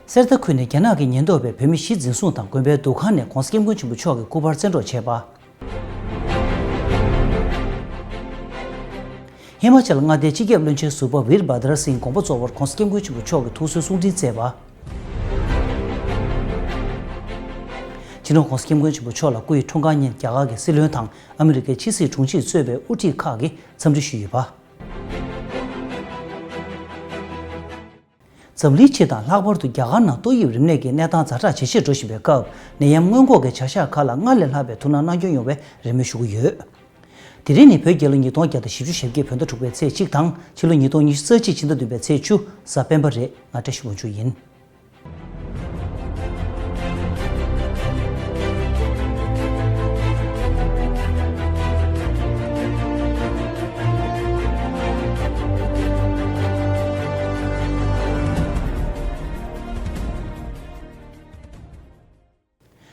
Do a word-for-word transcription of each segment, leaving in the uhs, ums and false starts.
གསེར་རྟ་ཁུལ་ནས་རྒྱ་ནག་གི་ཉེན་རྟོག་པས་བོད་མི་བཞི་འཛིན་བཟུང་དང་དགོན་པའི་འདུ་ཁང་ནས་༧གོང་ས་༧སྐྱབས་མགོན་ཆེན་པོ་མཆོག་གི་སྐུ་པར་བཙན་འཕྲོག་བྱས་པ། ཧི་མ་ཅལ་མངའ་སྡེའི་སྤྱི་ཁྱབ་བློན་ཆེན་ཟུར་པ་ཝིར་བྷ་དར་སིང་དགོངས་པ་རྫོགས་པར་༧གོང་ས་༧སྐྱབས་མགོན་ཆེན་པོ་མཆོག་གིས་ཐུགས་གསོའི་གསུང་འཕྲིན་བསྩལ་བ། སྤྱི་ནོར་༧གོང་ས་༧སྐྱབས་མགོན་ཆེན་པོ་མཆོག་ལ་སྐུ་ཡི་འཁྲུངས་སྐར་ཉིན་རྒྱ་གར་གྱི་སྲིད་བློན་དང་ཨ་མི་རི་ཀའི་ཕྱི་སྲིད་དྲུང་ཆེས་གཙོས་པའི་དབུ་ཁྲིད་ཁག་གིས་འཚམས་འདྲི་ཞུས་ཡོད་པ། འཛམ་གླིང་སྤྱི་དང་ལྷག་པར་དུ་རྒྱ་གར་ནང་ཏོག་དབྱིབས་རིམས་ནད་ཀྱི་གནས་སྟངས་ཛ་དྲག་ཇེ་ཆེར་འགྲོ་བཞིན་པའི་སྐབས། ནད་ཡམས་སྔོན་འགོག་གི་བྱ་གཞག་ཁག་ལ་སྔར་ལས་ལྷག་པའི་ཐུགས་སྣང་གནང་སྐྱོང་ཡོང་བའི་རེ་སྨོན་ཞུ་གི་ཡོད། དེ་རིང་ནི་བོད་རྒྱལ་ལོ་ཉིས་སྟོང་བརྒྱ་དང་བཞི་བཅུ་ཞེ་བརྒྱད་བོད་ཟླ་དྲུག་པའི་ཚེས་གཅིག་དང་ཕྱི་ལོ་ཉིས་སྟོང་ཉི་ཤུ་རྩ་གཅིག་ཕྱི་ཟླ་བདུན་པའི་ཚེས་བཅུ་གཟའ་སྤེན་པ་རེད། ང་བཀྲ་ཤིས་དབང་ཕྱུག་ཡིན།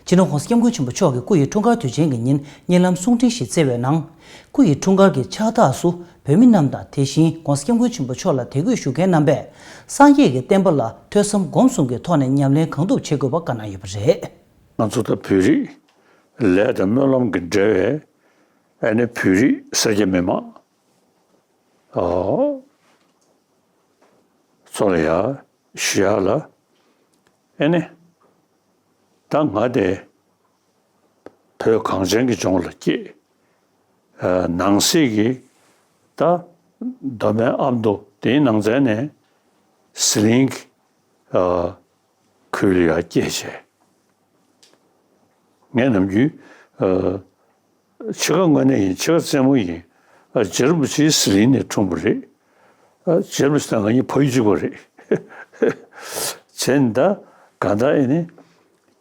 སྤྱི་ནོར་༧གོང་ས་༧སྐྱབས་མགོན་ཆེན་པོ་མཆོག་གིས་སྐུ་ཡི་འཁྲུངས་སྐར་དུས་ཆེན་གྱི་ཉིན་བརྙན་ལམ་གསུང་འཕྲིན་ཞིག་བསྩལ་བའི་ནང་། སྐུ་ཡི་འཁྲུངས་སྐར་གྱི་ཕྱག་རྟགས་སུ་བོད་མི་རྣམས་དང་དེ་བཞིན་༧གོང་ས་༧སྐྱབས་མགོན་ཆེན་པོ་མཆོག་ལ་དད་གུས་ཞུ་མཁན་རྣམ་པས་སངས་རྒྱས་ཀྱི་བསྟན་པ་ལ་ཐོས་བསམ་སྒོམ་གསུམ་གྱི་ཐོག་ནས་ཉམས་ལེན་གང་ཐུབ་བྱེད་དགོས་པ་བཀའ་གནང་ཡོད་པ་རེད། ང་ཚོ་ད་བོད་རིགས་ལས་དང་སྨོན་ལམ་གྱི་འབྲེལ་བའི་ཨ་ནི་བོད་རིགས་སེར་སྐྱ་མི་མང་ཨོ་ཚོ་ལ་ཡ་ཞུ་ཡག་ལ་ཨ་ནི་ད་ང་དེ་བོད་གངས་ཅན་གྱི་ལྗོངས་ལ་སྐྱེས། ཨ་ནང་གསེས་ཀྱི་ད་མདོ་སྨད་ཨ་མདོ་དེའི་ནང་ཚན་ནས་ཟི་ལིང་གི་ཨ་ཁུལ་ལ་ཡ་སྐྱེས་བྱས། ངས་ནམ་རྒྱུན་ཨ་ཕྱི་ཁ་དངོས་གནས་ཡིན། ཕྱི་ཁ་རྩེད་མོ་ཡིན། ཨ་རྗེ་རིན་པོ་ཆེ་ཟི་ལིང་ནས་འཁྲུངས་པ་རེད། ཨ་རྗེ་རིན་པོ་ཆེ་དང་ང་གཉིས་ཕ་ཡུལ་གཅིག་པ་རེད། བྱས་ནས་ད་གང་ལྟར་ཨེ་ནི་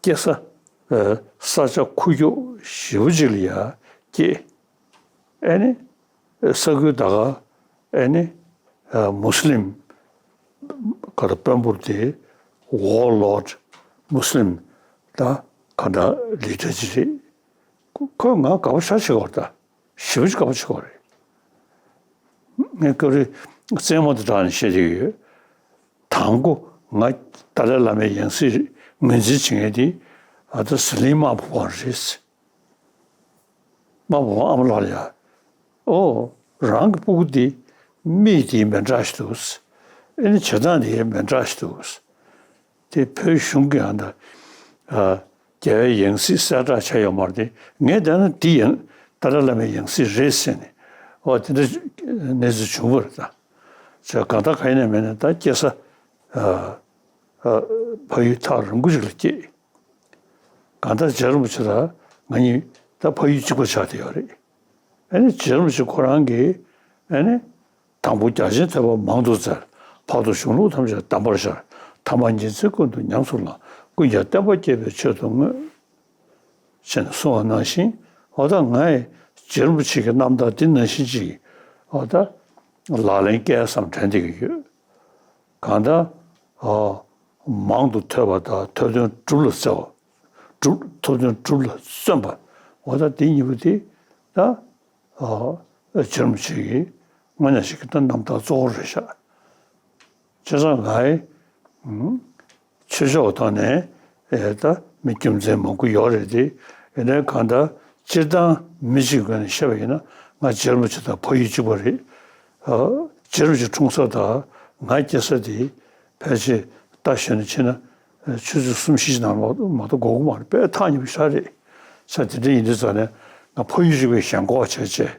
སྐྱེས་ས་ཨ་ས་ཆ་ཁུག་ཀྱོག་ཞེ་པོ་ཅིག་ལ་ཡ་སྐྱེས། ཨེ་ནི་ས་ཁུལ་ད་ག་ཨེ་ནི་ཨ་མུ་སི་ལིམ་ག་ད་དཔོན་པོ་དེ་ཝོར་ལོར་ཌི་མུ་སི་ལིམ་ད་ག་ད་ལི་ཌར་ཅིག་རེད། ཁོ་ཁོས་ང་དགའ་པོ་ཞེ་དྲག་བྱེད་ཀྱི་ཡོད་རེད་ད། ཞེ་པོ་ཅིག་དགའ་པོ་བྱེད་ཀྱི་ཡོད་རེད། ངས་སྐབས་རེ་རྩེད་མོ་དང་སྦྲགས་ནས་བཤད་ཀྱི་ཡོད། དང་པོ་ང་ཏཱ་ལའི་བླ་མའི་ཡང་སྲིད་ངོས་འཛིན་བྱེད་མཁན་དེ་ཨ་ད་ཟི་ལིང་དམར་པོ་བང་རེད། དམར་པོ་བང་ཨ་མ་ལགས་ལ་ཡ། ཨོ། རང་གི་སྤུ་གུ་འདི་མིག་དེ་མི་འདྲ་ཞིག་འདུག་ཨེ་ནི་བྱེད་སྟངས་དེ་མི་འདྲ་ཞིག་འདུག་དེ་བོད་གཞུང་གི་ཨ་ད་ཨ་རྒྱལ་བའི་ཡང་སྲིད་གསལ་བསྒྲགས་བྱས་ཡོད་མ་རེད་དེ། ངས་བལྟས་ན་འདི་ཡང་ཏཱ་ལའི་བླ་མའི་ཡང་སྲིད་རེད་ཟེར་ནས་ཨོ་དེ་འདྲ་གནས་ཚུལ་བྱུང་བ་རེད་ད། ཅེས་གང་ལྟར་གང་ཡིན་ནས་མིན་ནས་ད་སྐྱེས་ས་ཨ་ཨ་ཕ་ཡུལ་ཐག་རིང་པོ་ཅིག་ལ་སྐྱེས། གང་ལྟར་རྗེ་རིན་པོ་ཆེ་དང་ང་གཉིས་ད་ཕ་ཡུལ་གཅིག་པ་ཆགས་བསྡད་ཡོད་རེད། ཨ་ནི་རྗེ་རིན་པོ་ཆེ་ཁོ་རང་གིས་ཨ་ནི་དང་པོ་རྒྱ་ཆེན་ཐོས་པ་མང་དུ་བཙལ། བར་དུ་གཞུང་ལུགས་ཐམས་ཅད་གདམས་པར་ཤར། ཐ་མ་ཉིན་མཚན་ཀུན་ཏུ་ཉམས་སུ་བླངས། ཀུན་ཀྱང་བསྟན་པ་རྒྱས་པའི་ཆེད་དུ་བསྔོས། ཞེས་གསུངས་པ་ནང་བཞིན། འོ་ད་ང་ཡི་རྗེ་རིན་པོ་ཆེ་གི་རྣམ་ཐར་འདི་ནང་བཞིན་ཅིག་འོ་ད་ལག་ལེན་བཀལ་བསམ་དྲན་བསྡད་ཀྱི་ཡོད། གང་ལྟར་ཨོ་མང་དུ་ཐོས་པ་དང་ཐོས་དོན་སྒྲུབ་ལ་བརྩོན་པ། སྒྲུབ་ཐོས་དོན་སྒྲུབ་ལ་བརྩོན་པ། འོ་ད་འདི་གཉིས་པོ་དེ་ད་ཨོ་རྗེ་རིན་པོ་ཆེ་གིས་དངོས་གནས་ཞིག་གི་ད་རྣམ་ཐར་གཙོ་བོ་རེད་ཤག་བྱས་ཙང་ང་ཡི་ཨུམ་ཆོས་ཕྱོགས་ཐོག་ནས་ཨེ་ད་མི་རྒྱུ་མཚན་མང་པོ་ཡོད་རེད་དེ། ཡིན་ནའི་གང་ལྟར་སྤྱིར་བཏང་མི་གཅིག་སྒོ་ནས་བཤད་པ་ཡིན་ན་ང་རྗེ་རིན་པོ་ཆེ་དང་ཕ་ཡུལ་གཅིག་པ་རེད། ཨ་རྗེ་རིན་པོ་ཆེ་འཁྲུངས་ས་དང་ང་སྐྱེས་ས་དེ་ཕལ་ཆེར་རྟ་ཞོན་ནས་ཕྱིན་ན་ཨ་ཆུ་ཚོད་གསུམ་བཞི་ནང་ལོག་མ་གཏོགས་འགོར་གི་མ་རེད། དཔེ་ཐག་ཉེ་པོ་ཞིག་རེད། ས་དེ་འདྲ་ཡིན་དུས་ཙང་ནས་ང་ཕ་ཡུལ་གཅིག་པའི་ཞེན་ཁོག་བྱས་བྱས་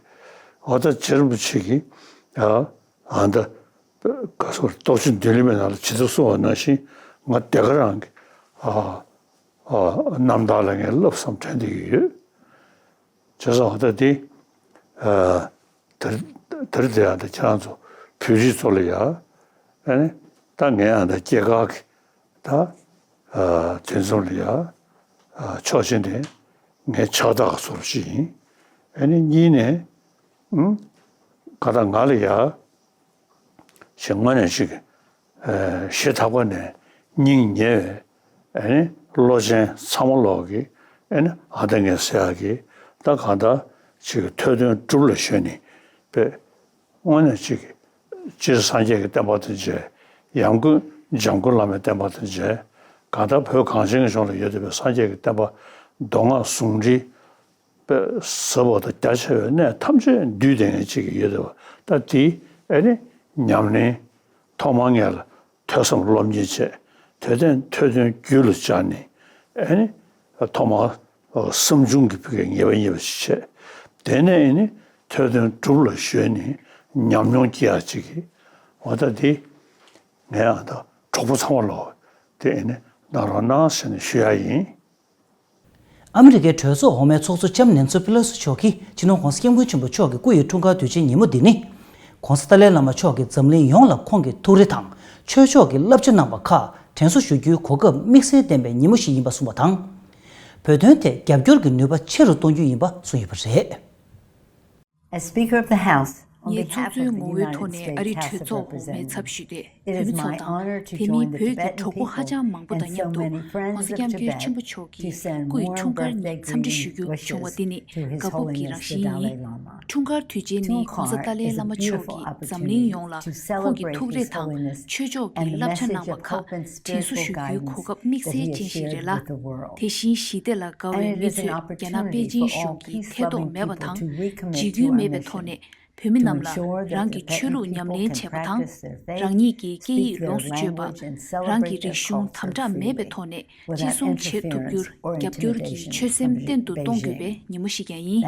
འོ་ད་རྗེ་རིན་པོ་ཆེ་གིས་ཨ་ཨ་ད། ག་སོགས་སྟོབས་ཆེན་མདུན་ལམ་པའི་ནང་ལ་ཇི་ལྟར་གསུངས་པ་ནང་བཞིན་ང་དེ་ག་རང་གི་ཨ་ཨ་རྣམ་ཐར་ལ་ངས་བསླབ་བསམ་དྲན་བསྡད་ཀྱི་ཡོད། བྱས་ཙང་ད་དེ་ཨ་དེར་དེར་དེ་ཡང་ད་ཁྱེད་རང་ཚོ་བོད་རིགས་ཚོ་ལ་ཡ་ཨ་ནི་ད་ངས་ཡང་ད་སྐྱེས་སྐར་གྱི་ད་ཨ་དུས་མཚམས་ལ་ཡ་ཨ་ཆོག་མཆན་དེ་ངས་ཕྱག་རྟགས་བཟོ་རོགས་ཞིག་ཡིན། ཨ་ནི་གཉིས་ནས་ཨུམ་ག་ད་ང་ལ་ཡ། ཞེས་དངོས་གནས་ཅིག་ཨེ་ཞེ་ཐག་པ་ནས་སྙིང་ཉེ་བའི་ཨེ་ནི་བློ་ཅན་ཚང་མ་ལོག་གི་ཨེ་ནི་ཨ་ད་ངས་ཟེར་ཡག་གི་ད་གང་ལྟར་ཅིག་ཐོས་དོན་སྒྲུབ་ལ་ཞོན་ནི་པས། དངོས་གནས་ཅིག་སྤྱིར་སངས་རྒྱས་ཀྱི་བསྟན་པ་དང་མཇལ། ཡང་སྒོས་འཇམ་མགོན་བླ་མའི་བསྟན་པ་དང་མཇལ། གང་ལྟར་བོད་གངས་ཅན་གྱི་ལྗོངས་ལ་ཡོད་བསྡད་པའི་སངས་རྒྱས་ཀྱི་བསྟན་པ་མདོ་སྔགས་ཟུང་འབྲེལ་པའི་ཟབ་པ་དང་རྒྱ་ཆེ་བའི་གནས་ཐམས་ཅད་འདུས་བསྡད་མཁན་ཅིག་ཡོད་བསྡད་པ། ད་དེ་ཨེ་ནི་ཉམས་ལེན། ཐོག་མར་ངེད་ལ་ཐོས་བསམ་སློབ་གཉེར་བྱས། ཐོས་ཐོས་ཐོས་དོན་རྒྱུད་ལ་སྦྱར་ནས། ཨེ་ནི་ཐོག་མར་བསམ་བྱུང་གི་ཕ་གིའི་ངེས་པ་རྙེད་པ་ཞིག་བྱས། དེ་ནས་ཨེ་ནི་ཐོས་དོན་སྒྲུབ་ལ་གཞོལ་ནས་ཉམས་མྱོང་སྐྱེ་ཡག་ཅིག་གི། འོ་ད་དེ་ངས་ཨ་ད་གྲོགས་པོ་ཚང་མ་ལ་དེ་ཨེ་ནི་གནང་རོགས་གནང་ཟེར་ནས་ཞུ་ཡག་ཡིན། ཨ་མི་རི་ཀའི་གྲོས་ཚོགས་འོག་མའི་ཚོགས་གཙོ་ལྕམ་ནེན་སི་པི་ལོ་སི་མཆོག་གིས་སྤྱི་ནོར་༸གོང་ས་༸སྐྱབས་མགོན་ཆེན་པོ་མཆོག་གི་སྐུ་ཡི་འཁྲུངས་སྐར་དུས་ཆེན་ཉིན་མོ་འདི་ནི། ༸གོང་ས་ཏཱ་ལའི་བླ་མ་མཆོག་གིས་འཛམ་གླིང་ཡོངས་ལ་ཁོང་གི་ཐུགས་རེ་དང་ཆོས་ཕྱོགས་ཀྱི་བསླབ་བྱ་གནང་བ་ཁག་དྲན་གསོ་ཞུ་རྒྱུའི་གོ་སྐབས་དམིགས་བསལ་ལྡན་པའི་ཉིན་མོ་ཞིག་ཡིན་པ་གསུངས་པ་དང་། བོད་དོན་ཐད་རྒྱབ་སྐྱོར་གྱི་ནུས་པ་ཆེ་རུ་གཏོང་རྒྱུ་ཡིན་པ་གསུངས་ཡོད་པ་རེད། As Speaker of the House, on ངས་ཚོགས་behalf གཙོའི of the ངོ་བོའི་United ཐོག་ནས་ཨ་States རིའི་House གྲོས་of ཚོགས་འོག་མའི་Representatives, ཚབ་ཞུས་ཏེ། it བོད་is མི་ཚོ་my དང་། honor to དེ་join མིན་the བོད་ཀྱི་Tibetan གྲོགས་པོ་ཧ་people ཅང་མང་པོ་དང་༸གོང་ས་༸སྐྱབས་མགོན་ཆེན་པོ་མཆོག་གི་སྐུ་ཡི་འཁྲུངས་སྐར་ཉིན་འཚམས་འདྲི་ཞུ་རྒྱུ་བྱུང་བ་འདི་ནི་དགའ་སྤོབས་ཀྱི་རང་བཞིན་ཡིན། འཁྲུངས་སྐར་དུས་ཆེན་ནི་༸གོང་ས་ཏཱ་ལའི་བླ་མ་མཆོག་གིས་འཛམ་གླིང་ཡོངས་ལ་ཁོང་གི་ཐུགས་རེ་དང་ཆོས་ཕྱོགས་ཀྱི་བསླབ་བྱ་གནང་བ་ཁག་དྲན་གསོ་ཞུ་རྒྱུའི་གོ་སྐབས་དམིགས་བསལ་ཅན་ཞིག་རེད་ལ། དེ་བཞིན་ཞི་བདེ་ལ་དགའ་བའི་མི་ཚོས་རྒྱ་ནག་པེ་ཅིན་གཞུང་གིས་ཐེ་གཏོགས་མེད་པ་དང་། འཇིགས་སྐུལ་མེད་པའི་ཐོག་ནས་བོད་མི་རྣམས་ལ་རང་གི་ཆོས་ལུགས་ཉམས་ལེན་བྱེད་པ་དང་། རང་ཉིད་ཀྱི་སྐད་ཡིག་ལོངས་སུ་སྤྱོད་པ། རང་གི་རིག་གཞུང་དམ་དྲག་མེད་པའི་ཐོག་ནས་གཅེས་སྲུང་བྱེད་ཐུབ་རྒྱུར་རྒྱབ་སྐྱོར་གྱི་ཆོད་སེམས་བརྟན་དུ་གཏོང་དགོས་པའི་ཉིན་མོ་ཞིག་ཀྱང་ཡིན།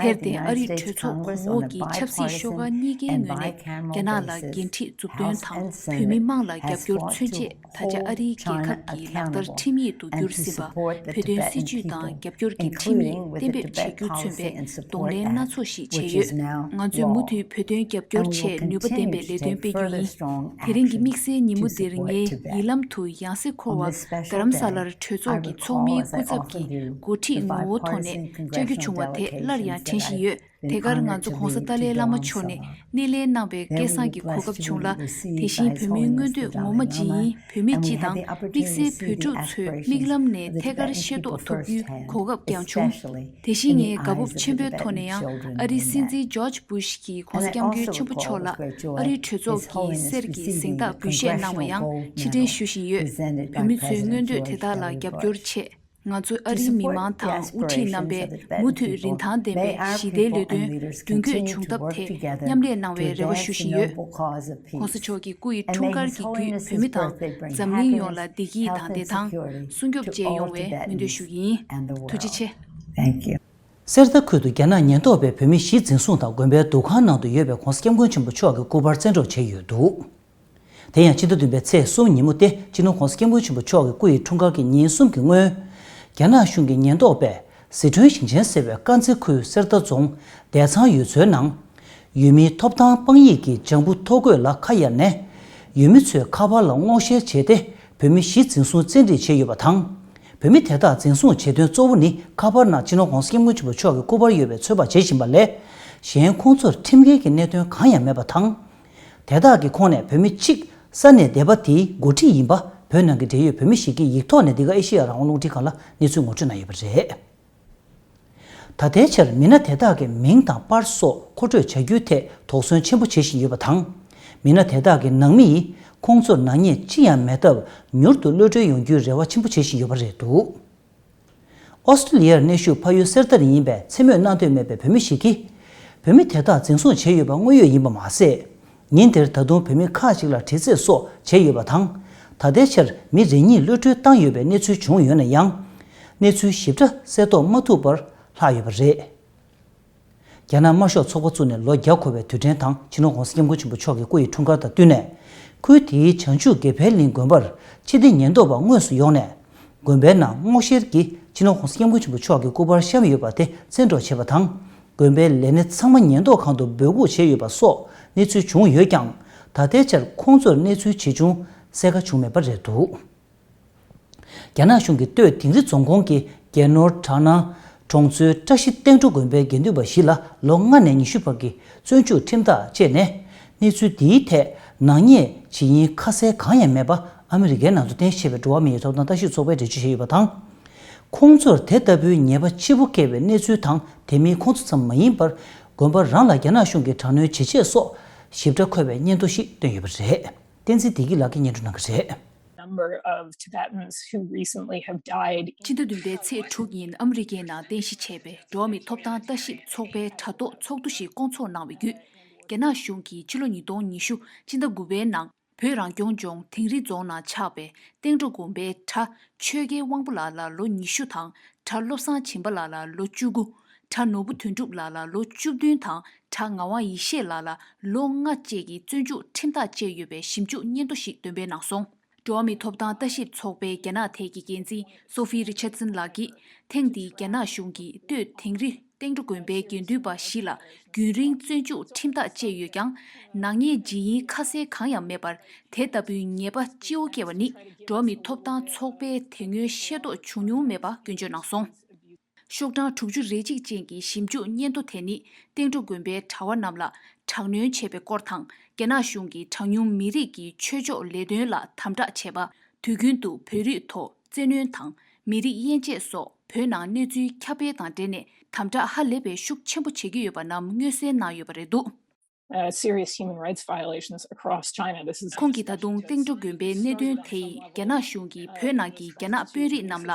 དེར་བརྟེན་ཨ་རིའི་གྲོས་ཚོགས་གོང་འོག་གི་ཆབ་སྲིད་ཤོག་ཁག་གཉིས་ཀའི་ངོས་ནས་རྒྱ་ནག་ལ་འགན་འཁྲི་མཛུབ་སྟོན་དང་བོད་མི་དམངས་ལ་རྒྱབ་སྐྱོར་མཚོན་ཆེད། ད་ཆ་ཨ་རིའི་རྒྱལ་ཁབ་ཀྱི་ལག་བསྟར་ཁྲིམས་ཡིག་ཏུ་བསྒྱུར་ཟིན་པ་བོད་དོན་སྲིད་བྱུས་དང་རྒྱབ་སྐྱོར་གྱི་ཁྲིམས་ཡིག་གཏན་འབེབས་བྱེད་རྒྱུ་མཚོན་པའི་གདོང་ལེན་སྣ་ཚོགས་ཤིག་བྱས་ཡོད། ང་ཚོས་མུ་མཐུད་བོད་དོན་རྒྱབ་སྐྱོར་ཆེད་ནུས་པ་ལྡན་པའི་ལས་དོན་སྤེལ་རྒྱུ་ཡིན། དེ་རིང་གི་དམིགས་བསལ་ཉིན་མོ་འདིར་ངས་ཡིད་ལམ་དུ་ཡང་སེ་འཁོར་བ་དྷ་རམ་ས་ལར་གྲོས་ཚོགས་ཀྱི་ཚོགས་མིའི་སྐུ་ཚབ་ཀྱི་འགོ་ཁྲིད་ངོ་བོ་ཐོག་ནས་བཅར་རྒྱུ་བྱུང་བ་དེ་སླར་ཡང་དྲན་བཞིན་ཡོད། དེ་གར་ང་ཚོ་༸གོང་ས་ཏཱ་ལའི་བླ་མ་མཆོག་ནས་སྣེ་ལེན་གནང་བའི་སྐལ་བཟང་གི་གོ་སྐབས་བྱུང་ལ། དེ་བཞིན་བོད་མིའི་མངོན་འདོད་ངོ་མ་ཅིག་ཡིན། བོད་མི་སྤྱི་དང་དམིགས་བསལ་བོད་ཕྲུག་ཚོའི་མིག་ལམ་ནས་ཐད་ཀར་ཤེས་རྟོགས་ཐུབ་རྒྱུའི་གོ་སྐབས་ཀྱང་བྱུང་། དེ་བཞིན་ངས་དགའ་སྤོབས་ཆེན་པོའི་ཐོག་ནས་ཡང་ཨ་རིའི་སྲིད་འཛིན་ཇོརྗ་བུ་ཤི་གིས་༸གོང་ས་༸སྐྱབས་མགོན་ཆེན་པོ་མཆོག་ལ་ཨ་རིའི་གྲོས་ཚོགས་ཀྱི་གསེར་གྱི་གཟེངས་རྟགས་འབུལ་བཞེས་གནང་བ་ཡང་ཕྱིར་དྲན་ཞུ་བཞིན་ཡོད། བོད་མི་ཚོའི་མངོན་འདོད་དེ་དག་ལ་རྒྱབ་སྐྱོར་ཆེད། ང་ཚོས་ཨ་རིའི་མི་མང་དང་དབུ་ཁྲིད་རྣམ་པས་མུ་མཐུད་རིན་ཐང་ལྡན་པའི་ཞི་བདེའི་ལས་དོན་མདུན་སྐྱོད་བྱུང་ཐབས་ཐད་མཉམ་ལས་གནང་བའི་རེ་བ་ཞུ་བཞིན་ཡོད། ༸གོང་ས་མཆོག་གི་སྐུ་ཡི་འཁྲུངས་སྐར་གྱི་བརྒྱུད་བོད་མི་དང་འཛམ་གླིང་ཡོངས་ལ་བདེ་སྐྱིད་དང་བདེ་ཐང་སྲུང་སྐྱོབ་བཅས་ཡོང་བའི་སྨོན་འདུན་ཞུ་གི་ཡིན། ཐུགས་རྗེ་ཆེ། གསེར་རྟ་ཁུལ་དུ་རྒྱ་ནག་ཉེན་རྟོག་པས་བོད་མི་བཞི་འཛིན་བཟུང་དང་དགོན་པའི་འདུ་ཁང་ནང་དུ་ཡོད་པའི་༸གོང་ས་༸སྐྱབས་མགོན་ཆེན་པོ་མཆོག་གི་སྐུ་པར་བཙན་འཕྲོག་བྱས་ཡོད་འདུག་དེ་ཡང་ཕྱི་ཟླ་བདུན་པའི་ཚེས་གསུམ་ཉིན་མོ་སྟེ་སྤྱི་ནོར་༸གོང་ས་༸སྐྱབས་མགོན་ཆེན་པོ་མཆོག་གི་སྐུ་ཡི་འཁྲུངས་སྐར་གྱི་ཉིན་གསུམ་གྱི་སྔོན། རྒྱ་ནག་གཞུང་གི་ཉེན་རྟོག་པས་ཟི་ཁྲོན་ཞིང་ཆེན་ཟེར་བའི་དཀར་མཛེས་ཁུལ་གསེར་རྟ་རྫོང་བདེ་ཚང་ཡུལ་ཚོའི་ནང་། ཡུལ་མིའི་ཐོབ་ཐང་དཔང་ཡིག་གི་ལྗང་བུ་ཐོ་འགོད་ལ་ཁ་གཡར་ནས། ཡུལ་མི་ཚོའི་ཁ་པར་ལ་སྔོག་བཤེར་བྱས་ཏེ་བོད་མི་བཞི་འཛིན་བཟུང་བཙན་ཁྲིད་བྱས་ཡོད་པ་དང་། བོད་མི་དེ་དག་འཛིན་བཟུང་བྱེད་དོན་གཙོ་བོ་ནི་ཁ་པར་ནང་སྤྱི་ནོར་༸གོང་ས་༸སྐྱབས་མགོན་ཆེན་པོ་མཆོག་གི་སྐུ་པར་ཡོད་པའི་ཚོད་དཔག་བྱེད་བཞིན་པ་ལས། གཞན་ཁོང་ཚོར་ཁྲིམས་འགལ་གྱི་གནད་དོན་གང་ཡང་མེད་པ་དང་། དེ་དག་གི་ཁོངས་ནས་བོད་མི་གཅིག་ས་གནས་སྡེ་པ་དེའི་འགོ་ཁྲིད་ཡིན་པ་བོད་ནང་གི་འབྲེལ་ཡོད་བོད་མི་ཞིག་གིས་ཡིག་ཐོག་ནས་འདི་ག་ཨེ་ཤེ་ཡ་རང་དབང་རླུང་འཕྲིན་ཁང་ལ་གནས་ཚུལ་ངོ་སྤྲོད་གནང་ཡོད་པ་རེད། ད་ལྟའི་ཆར་མི་སྣ་དེ་དག་གི་མིང་དང་པར་སོགས་མཁོ་སྤྲོད་བྱ་རྒྱུའི་ཐད་དོགས་ཟོན་ཆེན་པོ་བྱེད་བཞིན་ཡོད་པ་དང་། མི་སྣ་དེ་དག་གི་ནང་མི་ཡིས་ཁོང་ཚོར་ནག་ཉེས་ཅི་ཡང་མེད་སྟབས་མྱུར་དུ་གློད་གྲོལ་ཡོང་རྒྱུའི་རེ་བ་ཆེན་པོ་བྱེད་བཞིན་ཡོད་པ་རེད་འདུག་ཨོ་སི་ཀྲི་ལི་ཡར་གནས་བཞུགས་ཕ་ཡུལ་གསེར་རྟ་རི་ཡིན་པས་མཚན་སྨོས་གནང་འདོད་མེད་པའི་བོད་མི་ཞིག་གིས། བོད་མི་དེ་དག་འཛིན་བཟུང་བྱས་ཡོད་པ་དངོས་ཡོད་ཡིན་པ་མ་ཟད། ཉིན་དེར་ད་དུང་བོད་མི་ཁག་ཅིག་ལ་དྲི་རྩད་སོགས་བྱས་ཡོད་པ་དང་། ད་ལྟའི་ཆར་མི་རེ་གཉིས་གློད་གྲོལ་བཏང་ཡོད་པའི་གནས་ཚུལ་བྱུང་ཡོད་ན་ཡང་། གནས་ཚུལ་ཞིབ་ཕྲ་གསལ་རྟོགས་མ་ཐུབ་པར་ལྷག་ཡོད་པ་རེད། རྒྱ་ནག་དམར་ཤོག་ཚོགས་པ་བཙུགས་ནས་ལོ་བརྒྱ་འཁོར་བའི་དུས་དྲན་དང་། སྤྱི་ནོར་༸གོང་ས་༸སྐྱབས་མགོན་ཆེན་པོ་མཆོག་གི་སྐུ་ཡི་འཁྲུངས་སྐར་དང་བསྟུན་ནས། ཁུལ་དེའི་བྱང་ཆུབ་དགེ་འཕེལ་གླིང་དགོན་པར་ཕྱི་འཐེན་ཉེན་རྟོག་པ་དངོས་སུ་ཡོང་ནས། དགོན་པའི་ནང་སྔོག་བཤེར་གྱིས་སྤྱི་ནོར་༸གོང་ས་༸སྐྱབས་མགོན་ཆེན་པོ་མཆོག་གི་སྐུ་པར་བཤམས་ཡོད་པ་དེ་བཙན་འཕྲོག་བྱས་པ་དང་། དགོན་པའི་ལས་སྣེ་ཚང་མ་ཉེན་རྟོག་ཁང་དུ་འབོད་འགུག་བྱས་ཡོད་པ་སོགས་གནས་ཚུལ་བྱུང་ཡོད་ཀྱང་། ད་ལྟའི་ཆར་ཁོང་ཚོར་གནས་ཚུལ་ཇི་བྱུང་གསལ་ཁ་བྱུང་མེད་པ་རེད་འདུག་རྒྱ་ནག་གཞུང་གིས་སྟོད་དིང་རི་རྫོང་ཁོངས་ཀྱི་རྒྱལ་ནོར་བྲག་སྣ་གྲོང་ཚོའི་བཀྲ་ཤིས་སྟེང་འགྲོ་དགོན་པའི་དགེ་འདུན་པ་བཞི་ལ་ལོ་ལྔ་ནས་ཉི་ཤུ་བར་གྱི་བཙོན་འཇུག་ཁྲིམས་ཐག་བཅད་ནས། གནས་ཚུལ་འདིའི་ཐད་ནག་ཉེས་ཇི་ཡིན་ཁ་གསལ་གང་ཡང་མེད་པ་ཨ་མི་རི་ཀའི་ནང་དུ་རྟེན་གཞི་བྱས་པའི་འགྲོ་བ་མིའི་ཐོབ་ཐང་ལྟ་ཞིབ་ཚོགས་པས་འགྲེལ་བརྗོད་བྱས་ཡོད་པ་དང་། ཁོང་ཚོར་དེ་ལྟ་བུའི་ཉེས་པ་ལྕི་པོ་བཀལ་བའི་གནས་ཚུལ་དང་། དེ་མིན་ཁོང་ཚོ་ཙམ་མ་ཡིན་པར་དགོན་པ་རང་ལ་རྒྱ་ནག་གཞུང་གིས་དྲག་གནོན་བྱེད་ཆེད་སོགས་ཞིབ་ཕྲ་འཁོད་པའི་སྙན་ཐོ་ཞིག་བཏོན་ཡོད་པ་རེད། བསྟན་འཛིན་བདེ་སྐྱིད་ལགས་ཀྱིས་སྙན་སྒྲོན་གནང་གི་རེད། number of Tibetans who recently have died. སྤྱི་ཟླ་བདུན་པའི་ཚེས་དྲུག་ཉིན་ཨ་མི་རི་ཀའི་ནང་རྟེན་གཞི་བྱས་པའི་འགྲོ་བ་མིའི་ཐོབ་ཐང་ལྟ་ཞིབ་ཚོགས་པའི་དྲ་ཐོག་ཚོགས་འདུ་ཞིག་བསྐོང་ཚོགས་གནང་བའི་བརྒྱུད། རྒྱ་ནག་གཞུང་གིས་ཕྱི་ལོ་ཉིས་སྟོང་ཉི་ཤུ་སྤྱི་ཟླ་དགུ་པའི་ནང་བོད་རང་སྐྱོང་ལྗོངས་དིང་རི་རྫོང་ནང་ཆགས་པའི་སྟེང་འགྲོ་དགོན་པའི་གྲྭ་ཆོས་རྒྱལ་དབང་པོ་ལགས་ལ་ལོ་ཉི་ཤུ་དང་གྲྭ་བློ་བཟང་བྱིན་པ་ལགས་ལ་ལོ་བཅུ་དགུ། གྲྭ་ནོར་བུ་དོན་གྲུབ་ལགས་ལ་ལོ་བཅུ་བདུན་དང་གྲྭ་ངག་དབང་ཡེ་ཤེས་ལགས་ལ་ལོ་ལྔ་བཅས་ཀྱི་བཙོན་འཇུག་ཁྲིམས་ཐག་བཅད་ཡོད་པའི་ཞིབ་འཇུག་སྙན་ཐོ་ཞིག་འདོན་སྤེལ་གནང་སོང་། འགྲོ་བ་མིའི་ཐོབ་ཐང་ལྟ་ཞིབ་ཚོགས་པའི་རྒྱ་ནག་ཐད་ཀྱི་འགན་འཛིན་སོ་ཧྥི་རི་ཆར་ཙན་ལགས་ཀྱིས། ཐེངས་འདིའི་རྒྱ་ནག་གཞུང་གིས་སྟོད་དིང་རི་སྟེང་འགྲོ་དགོན་པའི་དགེ་འདུན་པ་བཞི་ལ་རྒྱུན་རིང་བཙོན་འཇུག་ཁྲིམས་ཐག་བཅད་ཡོད་ཀྱང་། ནག་ཉེས་ཇི་ཡིན་ཁ་གསལ་གང་ཡང་མེད་པར། དེ་ལྟ་བུའི་ཉེས་པ་སྤྱི་བོ་བཀལ་བ་ནི། འགྲོ་བ་མིའི་ཐོབ་ཐང་ཚོགས་པས་དེ་སྔོན་ཤེས་རྟོགས་བྱུང་མྱོང་མེད་པ་སྐྱོན་བརྗོད་གནང་སོང་། ཤོག་གྲངས་དྲུག་ཅུ་རེ་གཅིག་ཅན་གྱི་ཞིབ་འཇུག་སྙན་ཐོ་དེ་ནི། སྟེང་འགྲོ་དགོན་པའི་གྲྭ་བ་རྣམས་ལ་དྲག་གནོན་བྱས་པའི་སྐོར་དང་། རྒྱ་ནག་གཞུང་གིས་གྲངས་ཉུང་མི་རིགས་ཀྱི་ཆོས་ཕྱོགས་ལས་དོན་ལ་དམ་དྲག་བྱས་པ། དུས་རྒྱུན་དུ་བོད་རིགས་ཐོག་བཙན་གནོན་དང་། མི་རིགས་དབྱེ་འབྱེད་སོགས་བོད་ནང་གནས་ཚུལ་ཁྱབ་སྤེལ་དང་འབྲེལ་ནས་དམ་དྲག་ཧ་ལས་པའི་ཤུགས་ཆེན་པོ་བྱེད་ཀྱི་ཡོད་པ་རྣམས་མངོན་གསལ་གནང་ཡོད་པ་རེད་འདུག། Uh, serious human rights violations across China. This is ཁོང་གིས་ད་དུང་སྟེང་འགྲོ་དགོན་པའི་གནད་དོན་དེ་ཡིས་རྒྱ་ནག་གཞུང་གིས་བོད་ནང་གི་རྒྱ་ནག་དཔོན་རིགས་རྣམས་ལ་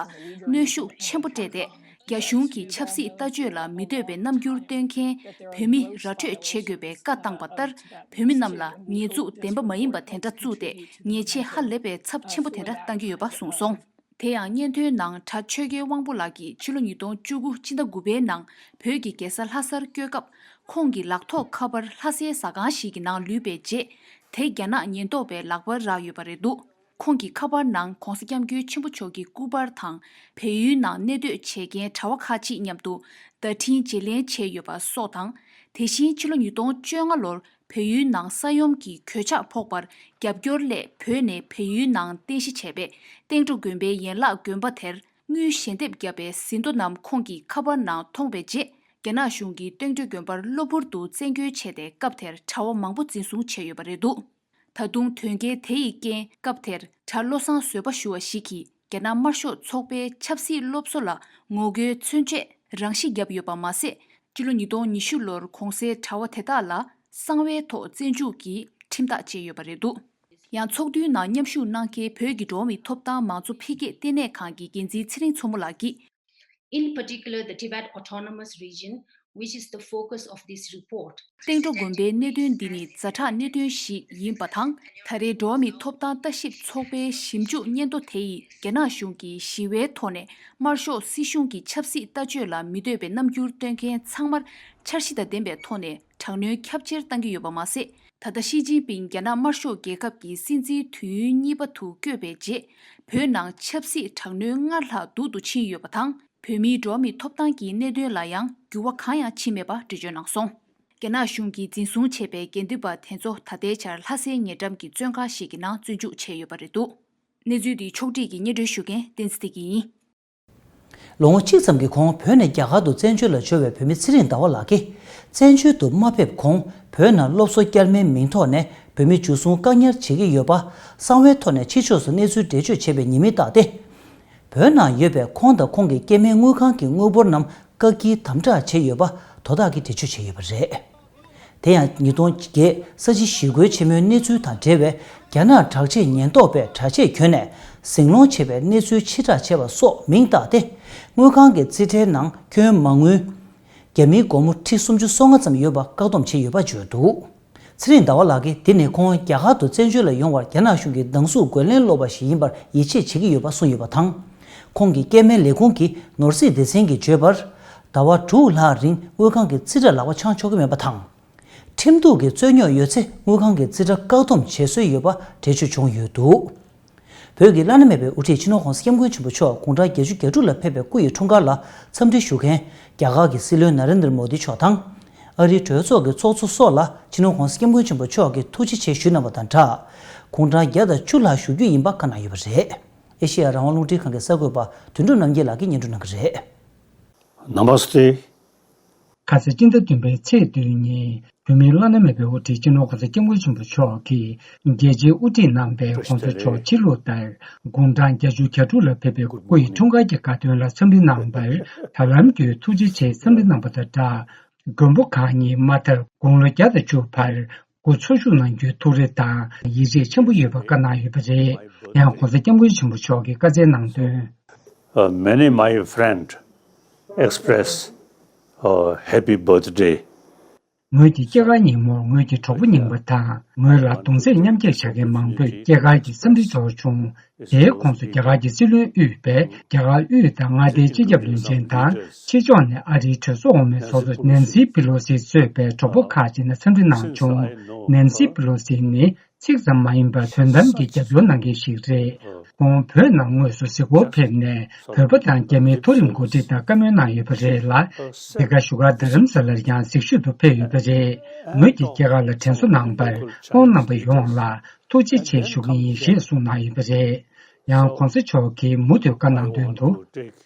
གནོན་ཤུགས་ཆེན་པོ་སྤྲད་དེ། རྒྱ་གཞུང་གི་ཆབ་སྲིད་ལྟ་སྤྱོད་ལ་མི་འདོད་པའི་རྣམ་འགྱུར་སྟོན་མཁན་བོད་མི་ར་འཕྲོད་བྱེད་དགོས་པའི་བཀའ་བཏང་པ་ལྟར། བོད་མི་རྣམས་ལ་ཉེས་འཛུགས་བདེན་པ་མ་ཡིན་པ་དེ་འདྲ་བཙུགས་ཏེ། ཉེས་ཆད་ཧ་ལས་པའི་ཚབས་ཆེན་པོ་དེ་འདྲ་བཏང་གི་ཡོད་པ་གསུངས་སོང་། དེ་ཡང་སྙན་ཐོའི་ནང་གྲྭ་ཆོས་རྒྱལ་དབང་པོ་ལགས་ཀྱིས་ཕྱི་ལོ་ཉིས་སྟོང་བཅུ་དགུ་སྤྱི་ཟླ་དགུ་པའི་ནང་བོད་ཀྱི་རྒྱལ་ས་ལྷ་སར་བསྐྱོད་སྐབས། ཁོང་གི་ལག་ཐོགས་ཁ་པར་ལྷ་སའི་ཟ་ཁང་ཞིག་གི་ནང་ལུས་པའི་རྗེས། དེ་རྒྱ་ནག་ཉེན་རྟོག་པའི་ལག་པར་རག་ཡོད་པ་རེད་འདུག། ཁོང་གི་ཁ་པར་ནང་༧གོང་ས་༧སྐྱབས་མགོན་ཆེན་པོ་མཆོག་གི་སྐུ་པར་དང་། བལ་ཡུལ་ནང་གནས་སྡོད་བྱེད་མཁན་གྲྭ་བ་ཁག་ཅིག་མཉམ་དུ་བརྡ་འཕྲིན་བརྗེ་ལེན་བྱས་ཡོད་པ་སོགས་དང་། དེ་བཞིན་ཕྱི་ལོ་ཉིས་སྟོང་བཅོ་ལྔ་ལོར་བལ་ཡུལ་ནང་ས་ཡོམ་གྱི་གོད་ཆག་ཕོག་པར་རྒྱབ་སྐྱོར་སླད་བོད་ནས་བལ་ཡུལ་ནང་རྟེན་གཞི་བྱས་པའི་སྟེང་འགྲོ་དགོན་པའི་ཡན་ལག་དགོན་པ་དེར་དངུལ་ཞལ་འདེབས་བརྒྱབ་པའི་ཟིན་ཐོ་རྣམས་ཁོང་གི་ཁ་པར་ནང་མཐོང་བའི་རྗེས། རྒྱ་ནག་གཞུང་གིས་སྟེང་འགྲོ་དགོན་པར་གློ་བུར་དུ་བཙན་རྒོལ་བྱས་ཏེ། སྐབས་དེར་གྲྭ་བ་མང་པོ་འཛིན་བཟུང་བྱས་ཡོད་པ་རེད་འདུག། ད་དུང་དོན་རྐྱེན་དེ་ཡི་རྐྱེན་སྐབས་དེར་གྲྭ་བློ་བཟང་བཟོད་པ་ཞུ་བ་ཞིག་གིས་རྒྱ་ནག་དམར་ཤོག་ཚོགས་པའི་ཆབ་སྲིད་སློབ་གསོ་ལ་ངོ་རྒོལ་མཚོན་ཆེད་རང་ཤི་བརྒྱབ་ཡོད་པ་མ་ཟད། སྤྱི་ལོ་ཉིས་སྟོང་ཉི་ཤུ་ལོར་གོང་གསལ་གྲྭ་བ་དེ་དག་ལ་གསང་བའི་ཐོག་བཙོན་འཇུག་གི་ཁྲིམས་ཐག་བཅད་ཡོད་པ་རེད་འདུག། ཡང་ཚོགས་འདུའི་ནང་མཉམ་ཞུགས་གནང་མཁན་བོད་ཀྱི་འགྲོ་བ་མིའི་ཐོབ་ཐང་མང་གཙོ་འཕེལ་རྒྱས་ལྟེ་གནས་ཁང་གི་འགན་འཛིན་ཚེ་རིང་མཚོ་མོ་ལགས་ཀྱིས། In particular, the Tibet Autonomous Region, which is the focus of this report. སྟེང་འགྲོ་དགོན་པའི་གནད་དོན་འདི་ནི་ཛ་དྲག་གནད་དོན་ཞིག་ཡིན་པ་དང་། ད་རེས་འགྲོ་བ་མིའི་ཐོབ་ཐང་ལྟ་ཞིབ་ཚོགས་པའི་ཞིབ་འཇུག་སྙན་ཐོ་དེ་ཡིས་རྒྱ་ནག་གཞུང་གིས་ཞི་བའི་ཐོག་ནས་དམར་ཤོག་སྲིད་གཞུང་གི་ཆབ་སྲིད་ལྟ་སྤྱོད་ལ་མི་འདོད་པའི་རྣམ་འགྱུར་སྟོན་མཁན་ཚང་མར་འཆར་གཞི་དང་ལྡན་པའི་ཐོག་ནས། དྲག་གནོན་ཁྱབ་ཆེར་བཏང་གི་ཡོད་པ་མ་ཟད། ད་ལྟ་ཞི་ཅིན་ཕིང་རྒྱ་ནག་དམར་ཤོག་རྒྱལ་ཁབ་ཀྱི་སྲིད་འཛིན་དུས་ཡུན་གཉིས་པ་དུ་བསྐོས་པའི་རྗེས། བོད་ནང་ཆབ་སྲིད་དྲག་གནོན་སྔར་ལྷག་སྡུག་ཏུ་ཕྱིན་ཡོད་པ་དང་། བོད་མིའི་འགྲོ་བ་མིའི་ཐོབ་ཐང་གི་གནད་དོན་ལ་ཡང་འགྱུར་བ་གང་ཡང་ཕྱིན་མེད་པ་འགྲེལ་བརྗོད་གནང་སོང་། རྒྱ་ནག་གཞུང་གིས་འཛིན་བཟུང་བྱས་པའི་དགེ་འདུན་པ་དེ་ཚོ་ད་ལྟའི་ཆར་ལྷ་སའི་ཉེ་འགྲམ་གྱི་བཙོན་ཁང་ཞིག་གི་ནང་བཙོན་འཇུག་བྱས་ཡོད་པ་རེད་འདུག། གནས་ཚུལ་འདི་ཕྱོགས་སྒྲིག་གིས་སྙན་སྒྲོན་ཞུ་མཁན་བསྟན་འཛིན་བདེ་སྐྱིད་ཡིན། ལོ་ངོ་གཅིག་ཙམ་གྱི་གོང་བོད་ནས་རྒྱ་གར་དུ་བཙན་བྱོལ་ལ་འབྱོར་བའི་བོད་མི་ཚེ་རིང་ཟླ་བ་ལགས་ཀྱིས། བཙན་བྱོལ་དུ་མ་ཕེབས་གོང་བོད་ནང་སློབ་གསོ་བསྐྱར་མའི་མིང་ཐོག་ནས་བོད་མི་འཇུ་བཟུང་བཀག་ཉར་བྱེད་ཀྱི་ཡོད་པ། གསང་བའི་ཐོག་ནས་ཕྱི་ཕྱོགས་སུ་གནས་ཚུལ་འགྲེལ་བརྗོད་བྱས་པའི་ཉེས་མིང་བཏགས་ཏེ། བོད་ནང་ཡོད་པའི་ཁོང་དང་ཁོང་གི་སྐྱེ་དམན་དངུལ་ཁང་གི་དངུལ་འབོར་རྣམས་བཀག་སྐྱིལ་དམ་དྲག་བྱས་ཡོད་པ་དོ་བདག་གིས་འགྲེལ་བརྗོད་བྱས་ཡོད་པ་རེད། དེ་ཡང་ཉིས་སྟོང་བརྒྱད་ས་བྱི་ཞི་རྒོལ་ཆེན་མོའི་གནས་ཚུལ་དང་འབྲེལ་བའི་རྒྱ་ནག་དྲག་ཆས་ཉེན་རྟོག་པས་གྲྭ་ཆས་གྱོན་ནས་ཟིང་སློང་བྱས་པའི་གནས་ཚུལ་ཕྱིར་བསྒྲགས་བྱས་པ་སོགས་མིང་བཏགས་ཏེ། དངུལ་ཁང་གི་རྩིས་ཁྲའི་ནང་ཁྱོན་མ་དངུལ་རྒྱ་མིའི་སྒོར་མོ་ཁྲི་སུམ་ཅུ་སོ་ལྔ་ཙམ་ཡོད་པ་བཀག་སྡོམ་བྱས་ཡོད་པ་བརྗོད་འདུག། ཚེ་རིང་ཟླ་བ་ལགས་ཀྱིས་འདི་ནི་ཁོང་རྒྱ་གར་དུ་བཙན་བྱོལ་ལ་ཡོང་བར་རྒྱ་ནག་གཞུང་གིས་སྡང་ཟུག་རྒོལ་ལན་སློག་པ་ཞིག་ཡིན་པར་ཡིད་ཆེས་བྱེད་ཀྱི་ཡོད་པ་གསུངས་ཡོད་པ་དང་། ཁོང་གི་སྐྱེ་དམན་ལས་ཁུངས་ཀྱི་ནོར་སྲིད་སྡེ་ཚན་གྱིས་བརྗོད་པར། ཟླ་བ་དྲུག་ལྷག་རིང་དངུལ་ཁང་གི་རྩིས་ཁྲར་ལག་པ་འཆང་ཆོག་གི་མེད་པ་དང་། ཁྲིམས་གཏུག་གི་རྩོད་རྙོག་ཡོད་ཚེ་དངུལ་ཁང་གི་རྩིས་ཁྲ་བཀག་སྡོམ་བྱེད་སྲོལ་ཡོད་པ་འགྲེལ་བརྗོད་བྱུང་ཡོད་འདུག། བོད་ཀྱི་བླ་ན་མེད་པའི་དབུ་ཁྲིད་སྤྱི་ནོར་༧གོང་ས་༧སྐྱབས་མགོན་ཆེན་པོ་མཆོག་དགུང་གྲངས་བརྒྱད་ཅུ་གྱ་དྲུག་ལ་ཕེབས་པའི་སྐུ་ཡི་འཁྲུངས་སྐར་ལ་འཚམས་འདྲི་ཞུ་མཁན་རྒྱ་གར་གྱི་སྲིད་བློན་ན་རེན་དར་མོ་དི་མཆོག་དང་། ཨ་རིའི་གྲོས་ཚོགས་ཀྱི་ཚོགས་གཙོ་སོགས་ལ་སྤྱི་ནོར་༧གོང་ས་༧སྐྱབས་མགོན་ཆེན་པོ་མཆོག་གིས་ཐུགས་རྗེ་ཆེ་ཞུས་གནང་བ་དང་སྦྲགས། དགུང་གྲངས་བརྒྱ་དང་བཅུ་ལྷག་བཞུགས་རྒྱུ་ཡིན་པ་བཀའ་གནང་ཡོད་པ་རེད། ཨེ་ཤེ་ཡ་རང་དབང་རླུང་འཕྲིན་ཁང་གི་གསར་འགོད་པ་དོན་གྲུབ་རྣམ་རྒྱལ་ལགས་ཀྱིས་སྙན་སྒྲོན་གནང་གི་རེད། ནམ་སྟེ། ཁ་སང་སྤྱི་ཟླ་བདུན་པའི་ཚེས་བདུན་ཉིན་བོད་མིའི་བླ་ན་མེད་པའི་དབུ་ཁྲིད་སྤྱི་ནོར་༧གོང་ས་༧སྐྱབས་མགོན་ཆེན་པོ་མཆོག་གིས་རྒྱལ་སྤྱིའི་དབུ་ཁྲིད་རྣམ་པས་༧གོང་ས་མཆོག་ཕྱི་ལུགས་ལྟར་དགུང་གྲངས་བརྒྱད་ཅུ་གྱ་དྲུག་ལ་ཕེབས་པའི་སྐུ་ཡི་འཁྲུངས་སྐར་གྱི་དགའ་སྟོན་ལ་འཚམས་འདྲི་གནང་བར་དྲ་ལམ་བརྒྱུད་ཐུགས་རྗེ་ཆེའི་འཚམས་འདྲི་གནང་བ་དང་སྦྲགས། མགོན་པོ་གང་ཉིད་མ་མཐར་དགུང་ལོ་བརྒྱ་དང་བཅུ་བར། སྐུ་འཚོ་བཞུགས་གནང་རྒྱུའི་ཐུགས་རེ་དང་ཡིད་ཆེས་ཆེན་པོ་ཡོད་པ་བཀའ་གནང་ཡོད་པ་རེད། ཡང་༸གོང་ས་༸སྐྱབས་མགོན་ཆེན་པོ་མཆོག་གིས་བཀའ་སྩལ་གནང་དོན། Uh, many my friend express, uh, happy birthday. ངོས་ཀྱི་སྐྱེས་སྐར་ཉིན་མོར་ངོས་ཀྱི་གྲོགས་པོ་རྙིང་པ་དང་ངོས་ལ་གདུང་སེམས་མཉམ་སྐྱེད་བྱ་མཁན་མང་པོས་སྐྱེས་སྐར་གྱི་འཚམས་འདྲི་འབྱོར་བྱུང་། དེའི་ཁོངས་སུ་རྒྱ་གར་གྱི་སྲིད་བློན་དབུས་པས་རྒྱ་གར་དབུས་དང་མངའ་སྡེའི་སྤྱི་ཁྱབ་བློན་ཆེན་དང་ཕྱི་ཕྱོགས་ནས་ཨ་རིའི་གྲོས་ཚོགས་འོག་མའི་ཚོགས་གཙོ་ནན་སི་པི་ལོ་སི་གཙོས་པའི་གྲོགས་པོ་ཁག་ཅིག་ནས་འཚམས་འདྲི་གནང་བྱུང་། ནན་སི་པི་ལོ་སི་ནི་ཚིག་ཙམ་མ་ཡིན་པར་དོན་དམ་གྱི་རྒྱབ་སྐྱོར་གནང་མཁན་ཞིག་རེད། ཁོང་བོད་ནང་དངོས་སུ་གཟིགས་སྐོར་ཕེབས་ནས་བོད་པ་དང་རྒྱ་མིའི་མཐོ་རིམ་འགོ་ཁྲིད་དང་བཀའ་མོལ་གནང་ཡོད་པ་རེད་ལ། འདི་ག་བཞུགས་སྒར་རྡ་རམ་ས་ལར་ཡང་གཟིགས་ཞུ་དུ་ཕེབས་ཡོད་པ་རེད། ངོས་ཀྱི་སྐྱེས་སྐར་ལ་དྲན་གསོ་གནང་བར་ཁོང་རྣམ་པ་ཡོངས་ལ་ཐུགས་རྗེ་ཆེ་ཞུ་གི་ཡིན་ཞེས་གསུངས་གནང་ཡོད་པ་རེད། ཡང་༸གོང་ས་མཆོག་གིས་མུ་མཐུད་བཀའ་གནང་དོན་དུ།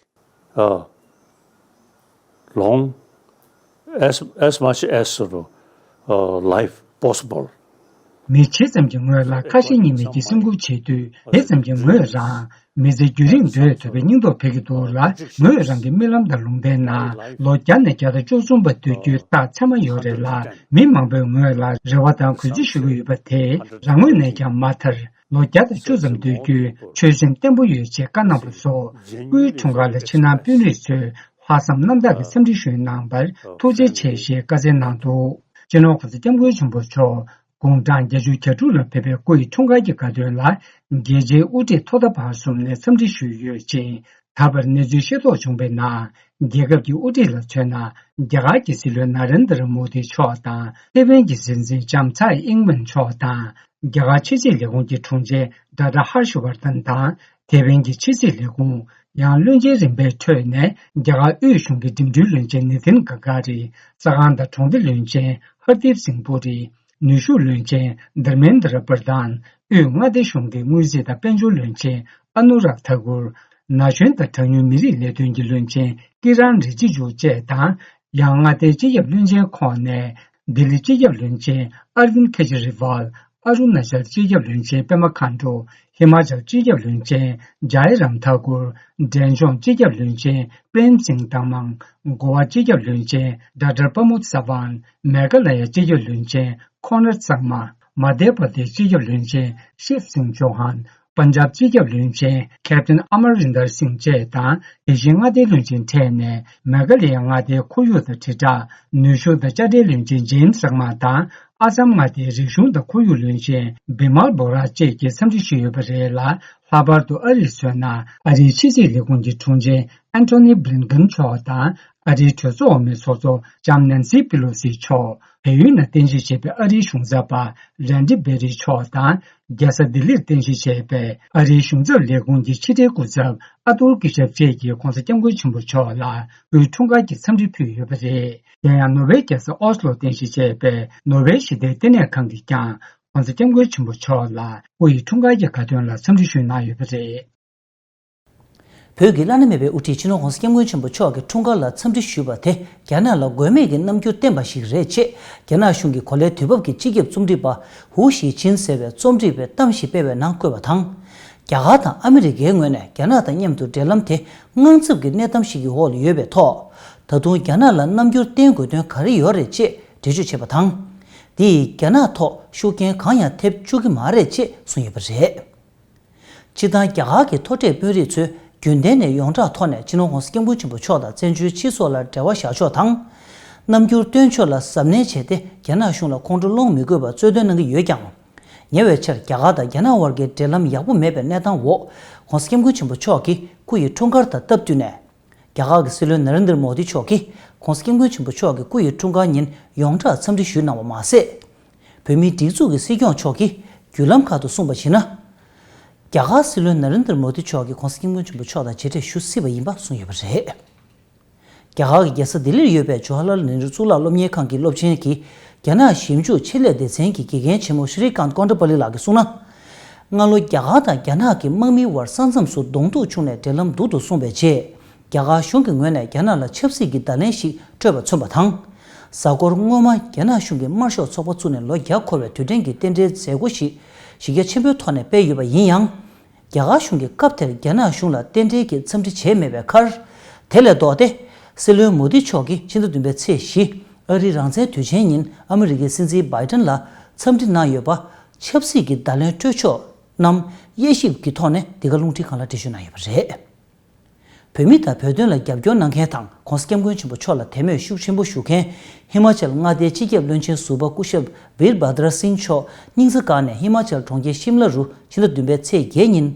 Uh, long as, as much as, uh, life possible. མི་ཇི་ཙམ་གྱིས་ངོས་ལ་ཁ་ཞེ་གཉིས་མེད་ཀྱི་སེམས་ཁུར་བྱེད་དུས་དེ་ཙམ་གྱིས་ངོས་རང་མི་ཚེ་རྒྱུན་རིང་སྡོད་ཐུབ་པའི་སྙིང་སྟོབས་འཕེལ་གྱི་འདུག་ལ། ངོས་རང་གི་རྨི་ལམ་དང་ལུང་པའི་ནང་ལོ་བརྒྱ་ནས་བརྒྱ་དང་བཅུ་གསུམ་པ་སྡོད་རྒྱུའི་རྟགས་ཚད་མ་ཡོད་རེད་ལ། མི་མང་པོས་ངོས་ལ་རེ་བ་དང་གུས་བརྩི་ཞུ་གི་ཡོད་པ་དེ་རང་ངོས་ནས་ཀྱང་མ་མཐར། ལོ་བརྒྱ་དང་བཅུ་ཙམ་སྡོད་རྒྱུའི་ཆོད་སེམས་བརྟན་པོ་ཡོད་ཅེས་བཀའ་གནང་བ་སོགས། སྐུའི་འཁྲུངས་སྐར་ལ་ཕྱི་ནང་དཔོན་རིགས་ཚོས་ལྷག་བསམ་རྣམ་དག་གིས་འཚམས་འདྲི་ཞུས་གནང་བར་ཐུགས་རྗེ་ཆེ་ཞེས་བཀའ་སྩལ་གནང་འདུག་སྤྱི་ནོར་༸གོང་ས་༸སྐྱབས་མགོན་ཆེན་པོ་མཆོག་དགུང་གྲངས་བརྒྱད་ཅུ་གྱ་དྲུག་ལ་ཕེབས་པའི་སྐུ་ཡི་འཁྲུངས་སྐར་གྱི་དགའ་སྟོན་ལ། རྒྱལ་སྤྱིའི་དབུ་ཁྲིད་ཐོག་མཐའ་བར་གསུམ་ནས་འཚམས་འདྲི་ཞུས་ཡོད་ཅིང་། ད་བར་གནས་ཚུལ་ཤེས་རྟོགས་བྱུང་བའི་ནང་། རྒྱལ་ཁབ་ཀྱི་དབུ་ཁྲིད་ལ་མཚོན་ན། རྒྱ་གར་གྱི་སྲིད་བློན་ན་རེན་དར་མོ་དི་མཆོག་དང་། ཐེ་ཝན་གྱི་སྲིད་འཛིན་ལྕམ་ཚའེ་ཨིང་ཝེན་མཆོག་དང་། རྒྱ་གར་ཕྱི་སྲིད་ལས་ཁུངས་ཀྱི་དྲུང་ཆེ་ཌོག་ཊར་ཧར་ཤ་ཝར་ཐན་དང་། ཐེ་ཝན་གྱི་ཕྱི་སྲིད་ལས་ཁུངས། ཡང་བློན་ཆེན་རིམ་པའི་ཁྲོད་ནས་རྒྱ་གར་དབུས་གཞུང་གི་འགྲིམ་འགྲུལ་བློན་ཆེན་ནི་ཐིན་ག་ག་རི། ས་ཁང་དང་གྲོང་སྡེ་བློན་ཆེན་ཧར་དིབ་སིང་པུ་རི། ནུས་ཤུགས་བློན་ཆེན་དྷར་མེན་དྲ་པར་དཱན། དབུས་མངའ་སྡེ་གཞུང་གི་དངུལ་རྩིས་དང་དཔལ་འབྱོར་བློན་ཆེན་ཨ་ནུ་རག་ཐ་གུར། ན་གཞོན་དང་གྲངས་ཉུང་མི་རིགས་ལས་དོན་གྱི་བློན་ཆེན་ཀི་རན་རི་ཇི་ཇུ་བཅས་དང་། ཡང་མངའ་སྡེའི་སྤྱི་ཁྱབ་བློན་ཆེན་ཁོངས་ནས། ལྡི་ལི་སྤྱི་ཁྱབ་བློན་ཆེན་ཨར་ཝིན་ཁེ་ཇི་རི་ཝལ། ཨ་རུ་ན་ཅལ་སྤྱི་ཁྱབ་བློན་ཆེན་པེ་མ་ཁན་ཏྲོ། ཧི་མ་ཅལ་སྤྱི་ཁྱབ་བློན་ཆེན་ཇའི་རམ་ཐ་ཀུར། འབྲས་ལྗོངས་སྤྱི་ཁྱབ་བློན་ཆེན་པྲེམ་སིང་ཏང་མང་། གོ་བ་སྤྱི་ཁྱབ་བློན་ཆེན་ཌོག་ཊར་པ་མོད་ས་ཝན། མེ་ག་ལ་ཡ་སྤྱི་ཁྱབ་བློན་ཆེན་ཁོ་ནར་སང་མ། མ་དྷྱ་པར་དེཤ་སྤྱི་ཁྱབ་བློན་ཆེན་ཤིབ་སིང་ཅོ་ཧན། པན་ཇབ་སྤྱི་ཁྱབ་བློན་ཆེན་ཁེབ་ཏན་ཨ་མར་རིན་དར་སིང་བཅས་དང་། དེ་བཞིན་མངའ་སྡེའི་བློན་ཆེན་གྲས་ནས་མེ་ག་ལ་ཡ་མངའ་སྡེའི་ཁོར་ཡུག་དང་དྲིལ་བསྒྲགས། ནུས་ཤུགས་དང་དཔྱ་ཁྲལ་བློན་ཆེན་ཇེམ་སང་མ་དང་། ཨ་སམ་མངའ་སྡེའི་རིག་གཞུང་དང་ཁོར་ཡུག་བློན་ཆེན་བི་མལ་བྷོ་ར་བཅས་ཀྱིས་འཚམས་འདྲི་ཞུས་ཡོད་པ་རེད་ལ། ལྷག་པར་དུ་ཨ་རིར་མཚོན་ན། ཨ་རིའི་ཕྱི་སྲིད་ལས་ཁུངས་ཀྱི་དྲུང་ཆེ་ཨན་ཐོ་ནི་བྷི་ལིན་ཀན་མཆོག་དང་། ཨ་རིའི་གྲོས་ཚོགས་འོག་མའི་ཚོགས་གཙོ་ལྕམ་ནན་སི་པི་ལོ་སི་མཆོག་བལ་ཡུལ་ནང་རྟེན་གཞི་བྱས་པའི་ཨ་རིའི་གཞུང་ཚབ་པ་རན་ཌི་བྷེ་རི་མཆོག་དང་། རྒྱལ་ས་ལྡི་ལིར་རྟེན་གཞི་བྱས་པའི་ཨ་རིའི་གཞུང་ཚབ་ལས་ཁུངས་ཀྱི་ཕྱི་དྲིལ་སྐུ་ཚབ་ཨ་ཏུར་ཀི་ཤབ་བཅས་ཀྱིས་༸གོང་ས་༸སྐྱབས་མགོན་ཆེན་པོ་མཆོག་ལ་སྐུའི་འཁྲུངས་སྐར་གྱི་འཚམས་འདྲི་ཕུལ་ཡོད་པ་རེད། དེ་ཡང་ནོར་ཝེ་རྒྱལ་ས་ཨོ་སི་ལོར་རྟེན་གཞི་བྱས་པའི་ནོར་ཝེ་ཞི་བདེའི་ལྟེ་གནས་ཁང་གིས་ཀྱང་༸གོང་ས་༸སྐྱབས་མགོན་ཆེན་པོ་མཆོག་ལ་སྐུ་ཡི་འཁྲུངས་སྐར་གྱི་དགའ་སྟོན་ལ་འཚམས་འདྲི་ཞུས་གནང་ཡོད་པ་རེད། བོད་ཀྱི་བླ་ན་མེད་པའི་དབུ་ཁྲིད་སྤྱི་ནོར་༸གོང་ས་༸སྐྱབས་མགོན་ཆེན་པོ་མཆོག་གི་འཁྲུངས་སྐར་ལ་འཚམས་འདྲི་ཞུས་པ་དེ་རྒྱ་ནག་ལ་དགོས་མེད་ཀྱི་རྣམ་འགྱུར་བསྟན་པ་ཞིག་རེད་ཅེས་རྒྱ་ནག་གཞུང་གི་གོ་ལའི་དུས་བབ་ཀྱི་སྤྱི་ཁྱབ་རྩོམ་སྒྲིག་པ་ཧུའུ་ཞི་ཆིན་ཟེར་བས་རྩོམ་སྒྲིག་པའི་གཏམ་ཞིག་སྤེལ་བའི་ནང་བཀོད་པ་དང་། རྒྱ་གར་དང་ཨ་མི་རི་ཀའི་ངོས་ནས་རྒྱ་ནག་དང་མཉམ་དུ་འབྲེལ་ལམ་དེ་དངངས་འཚབ་ཀྱི་གནས་སྟངས་ཤིག་གི་འོག་ལ་ཡོད་པའི་ཐོག་ད་དུང་རྒྱ་ནག་ལ་རྣམ་འགྱུར་བསྟན་དགོས་དོན་ག་རེ་ཡོད་རེད་ཅེས་འགྲེལ་བརྗོད་བྱས་པ་དང་། འདི་ཡིས་རྒྱ་ནག་ཐོག་ཤུགས་རྐྱེན་གང་ཡང་ཐེབས་བཅུག་གི་མ་རེད་ཅེས་གསུངས་ཡོད་པ་རེད། སྤྱིར་བཏང་རྒྱ་གར་གྱི་མཐོ་གྲས་དཔོན་རིགས་ཚོས་རྒྱུན་ལྡན་ནས་ཡོངས་གྲགས་ཐོག་ནས་སྤྱི་ནོར་༸གོང་ས་༸སྐྱབས་མགོན་ཆེན་པོ་མཆོག་དང་བཙན་བྱོལ་སྤྱི་ཚོགས་ལ་འབྲེལ་བ་བཞག་ཕྱོགས་དང་། རྣམ་འགྱུར་སྟོན་ཕྱོགས་ལ་གཟབ་ནན་བྱས་ཏེ་རྒྱ་ནག་གཞུང་ལ་ཁོང་ཁྲོ་སློང་མི་དགོས་པར་གཙོ་འདོན་གནང་གི་ཡོད་ཀྱང་། ཉེ་བའི་ཆར་རྒྱ་གར་དང་རྒྱ་ནག་དབར་གྱི་འབྲེལ་ལམ་ཡག་པོ་མེད་པའི་གནས་སྟངས་འོག་༸གོང་ས་༸སྐྱབས་མགོན་ཆེན་པོ་མཆོག་གིས་སྐུ་ཡི་འཁྲུངས་སྐར་དང་སྟབས་བསྟུན་ནས། རྒྱ་གར་གྱི་སྲིད་བློན་ན་རེན་དར་མོ་དི་མཆོག་གིས་༸གོང་ས་༸སྐྱབས་མགོན་ཆེན་པོ་མཆོག་གི་སྐུ་ཡི་འཁྲུངས་སྐར་ཉིན་ཡོངས་གྲགས་འཚམས་འདྲི་ཞུས་གནང་བ་མ་ཟད། བོད་མིའི་སྒྲིག་འཛུགས་ཀྱི་སྲིད་སྐྱོང་མཆོག་གིས་བརྒྱུད་ལམ་ཁག་ཏུ་གསུངས་པར་གཞིགས་ན། རྒྱ་གར་སྲིད་བློན་ན་རེན་དར་མོ་དི་མཆོག་གིས་༸གོང་ས་༸སྐྱབས་མགོན་ཆེན་པོ་མཆོག་དང་མཇལ་འཕྲད་ཞུ་སྲིད་པ་ཡིན་པ་གསུངས་ཡོད་པ་རེད། རྒྱ་གར་གྱི་རྒྱལ་ས་ལྡི་ལིར་ཡོད་པའི་ཇོ་ཧར་ལཱལ་ནེ་རུ་གཙུག་ལག་སློབ་གཉེར་ཁང་གི་སློབ་ཆེན་གྱི་རྒྱ་ནག་ཞིབ་འཇུག་ཆེད་ལས་སྡེ་ཚན་གྱི་དགེ་རྒན་ཆེན་མོ་ཤྲི་ཀཱནྟ་ཀོན་ཌ་པ་ལི་ལགས་ཀྱིས་གསུངས་ན། སྔ་ལོ་རྒྱ་གར་དང་རྒྱ་ནག་གི་དམག་མིའི་དབར་ས་མཚམས་སུ་གདོང་ཐུག་བྱུང་ནས་འབྲེལ་ལམ་སྡུག་ཏུ་སོང་བའི་རྗེས། རྒྱ་གར་གཞུང་གི་ངོས་ནས་རྒྱ་ནག་ལ་ཆབ་སྲིད་ཀྱི་བརྡ་ལན་ཞིག་སྤྲོད་པ་མཚོན་པ་དང་། གཟའ་འཁོར་སྔོན་མ་རྒྱ་ནག་གཞུང་གིས་དམར་ཤོག་ཚོགས་པ་བཙུགས་ནས་ལོ་བརྒྱ་འཁོར་བའི་དུས་དྲན་གྱི་རྟེན་འབྲེལ་མཛད་སྒོ་ཞིག་གཞི་རྒྱ་ཆེན་པོའི་ཐོག་ནས་སྤེལ་ཡོད་པ་ཡིན་ཡང་། རྒྱ་གར་གཞུང་གིས་སྐབས་དེར་རྒྱ་ནག་གཞུང་ལ་རྟེན་འབྲེལ་གྱི་འཚམས་འདྲི་བྱས་མེད་པའི་ཁར། དེ་ལས་ལྡོག་སྟེ། སྲིད་བློན་མོ་དི་མཆོག་གིས་ཕྱི་ཟླ་བདུན་པའི་ཚེས་བཞི། ཨ་རིའི་རང་བཙན་དུས་ཆེན་ཉིན་ཨ་མི་རི་ཀའི་སྲིད་འཛིན་བྷའི་ཏན་ལ་ འཚམས་འདྲི་གནང་ཡོད་པ། ཆབ་སྲིད་ཀྱི་བརྡ་ལན་སྤྲོད་ཕྱོགས་རྣམས་དབྱེ་ཞིབ་ཀྱི་ཐོག་ནས་འདི་ག་རླུང་འཕྲིན་ཁང་ལ་འགྲེལ་བརྗོད་གནང་ཡོད་པ་རེད། བོད་མི་དང་བོད་དོན་ལ་རྒྱབ་སྐྱོར་གནང་མཁན་དང་༸གོང་ས་༸སྐྱབས་མགོན་ཆེན་པོ་མཆོག་ལ་དད་མོས་ཤུགས་ཆེན་པོ་ཞུ་མཁན་ཧི་མ་ཅལ་མངའ་སྡེའི་སྤྱི་ཁྱབ་བློན་ཆེན་ཟུར་པ་སྐུ་ཞབས་ཝིར་བྷ་དྲ་སིང་མཆོག་སྙིང་རྩ་བཀག་ནས་ཧི་མ་ཅལ་གྲོང་ཁྱེར་ཤིམ་ལ་རུ་ཕྱི་ཟླ་བདུན་པའི་ཚེས་བརྒྱད་ཉིན།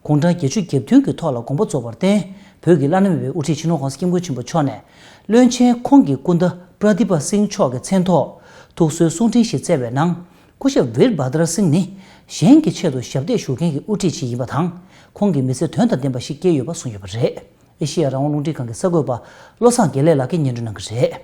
དགུང་གྲངས་བརྒྱད་ཅུ་གྱ་བདུན་གྱི་ཐོག་ལ་དགོངས་པ་རྫོགས་པར་བརྟེན། བོད་ཀྱི་བླ་ན་མེད་པའི་དབུ་ཁྲིད་སྤྱི་ནོར་༸གོང་ས་༸སྐྱབས་མགོན་ཆེན་པོ་མཆོག་ནས། བློན་ཆེན་ཁོང་གི་སྐུ་ཟླ་པྲ་དི་པ་སིང་མཆོག་གི་མཚན་ཐོག་ཐུགས་གསོའི་གསུང་འཕྲིན་ཞིག་བསྩལ་བའི་ནང་། སྐུ་ཞབས་ཝིར་བྷ་དྲ་སིང་ནི། གཞན་གྱི་ཆེད་དུ་ཞབས་འདེགས་ཞུ་མཁན་གྱི་དབུ་ཁྲིད་ཅིག་ཡིན་པ་དང་། ཁོང་གི་མི་ཚེ་དོན་དང་ལྡན་པ་ཞིག་སྐྱེལ་ཡོད་པ་གསུངས་ཡོད་པ་རེད། ཨེ་ཤེ་ཡ་རང་དབང་རླུང་འཕྲིན་ཁང་གི་གསར་འགོད་པ་བློ་བཟང་དགེ་ལེགས་ལགས་ཀྱིས་སྙན་སྒྲོན་གནང་གི་རེད།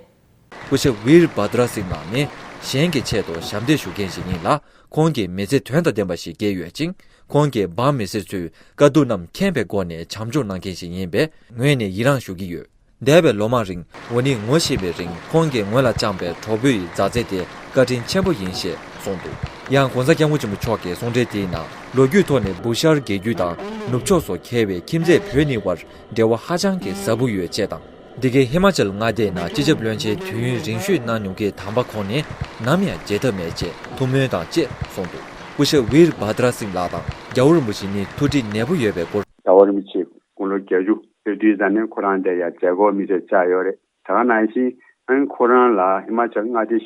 སྐུ་ཞབས་ཝིར་བྷ་དྲ་སིང་ལགས་ནི་གཞན་གྱི་ཆེད་དུ་ཞབས་འདེགས་ཞུ་མཁན་ཞིག་ཡིན་ལ། ཁོང་གི་མི་ཚེ་དོན་དང་ལྡན་པ་ཞིག་སྐྱེལ་ཡོད་ཅིང་། ཁོང་གིས་འབངས་མི་སེར་ཚོའི་དཀའ་སྡུག་རྣམས་མཁྱེན་པའི་སྒོ་ནས་བྱམས་སྐྱོང་གནང་མཁན་ཞིག་ཡིན་པས་ངོས་ནས་ཡི་རངས་ཞུ་གི་ཡོད། འདས་པའི་ལོ་མང་རིང་འོ་ནི་ངོ་ཤེས་པའི་རིང་ཁོང་གིས་ངོས་ལ་བཅངས་པའི་གྲོགས་པོའི་མཛའ་བརྩེ་དེ་བཀའ་དྲིན་ཆེན་པོ་ཡིན་ཞེས་གསུངས་འདུག་ཡང་༸གོང་ས་༸སྐྱབས་མགོན་ཆེན་པོ་མཆོག་གི་གསུང་འཕྲིན་དེའི་ནང་ལོ་རྒྱུས་ཐོག་ནས་བུ་ཤར་རྒྱལ་རྒྱུད་དང་ནུབ་ཕྱོགས་སུ་འཁེལ་བའི་ཁྱིམ་མཚེས་བོད་གཉིས་བར་འབྲེལ་བ་ཧ་ཅང་གི་ཟབ་པོ་ཡོད་ཅེས་དང་། འདི་གའི་ཧི་མ་ཅལ་མངའ་སྡེའི་ནང་སྤྱི་ཁྱབ་བློན་ཆེན་དུས་ཡུན་རིང་ཤོས་གནང་མྱོང་མཁན་དམ་པ་ཁོང་ནི་ནམ་ཡང་བརྗེད་ཐབས་མེད་ཅེས་ཐུགས་སྨོན་དང་བཅས་གསུངས་འདུག་སྐུ་ཞབས་ཝིར་བྷ་དྲ་སིང་ལགས་དང་རྒྱལ་བ་རིན་པོ་ཆེ་གཉིས་ཐུགས་འདྲིས་ནན་པོ་ཡོད་པའི་སྐོར། རྒྱལ་བ་རིན་པོ་ཆེ་དགུང་ལོ་བརྒྱད་ཅུ་ཕེབས་དུས་ཙམ་ནས་ཁོ་རང་དེ་ཡང་མཛད་སྒོ་དམིགས་བསལ་བཅར་ཡོད་རེད། ད་ག་ནང་བཞིན་ཨ་ནི་ཁོ་རང་ལ་ཧི་མ་ཅལ་མངའ་སྡེའི་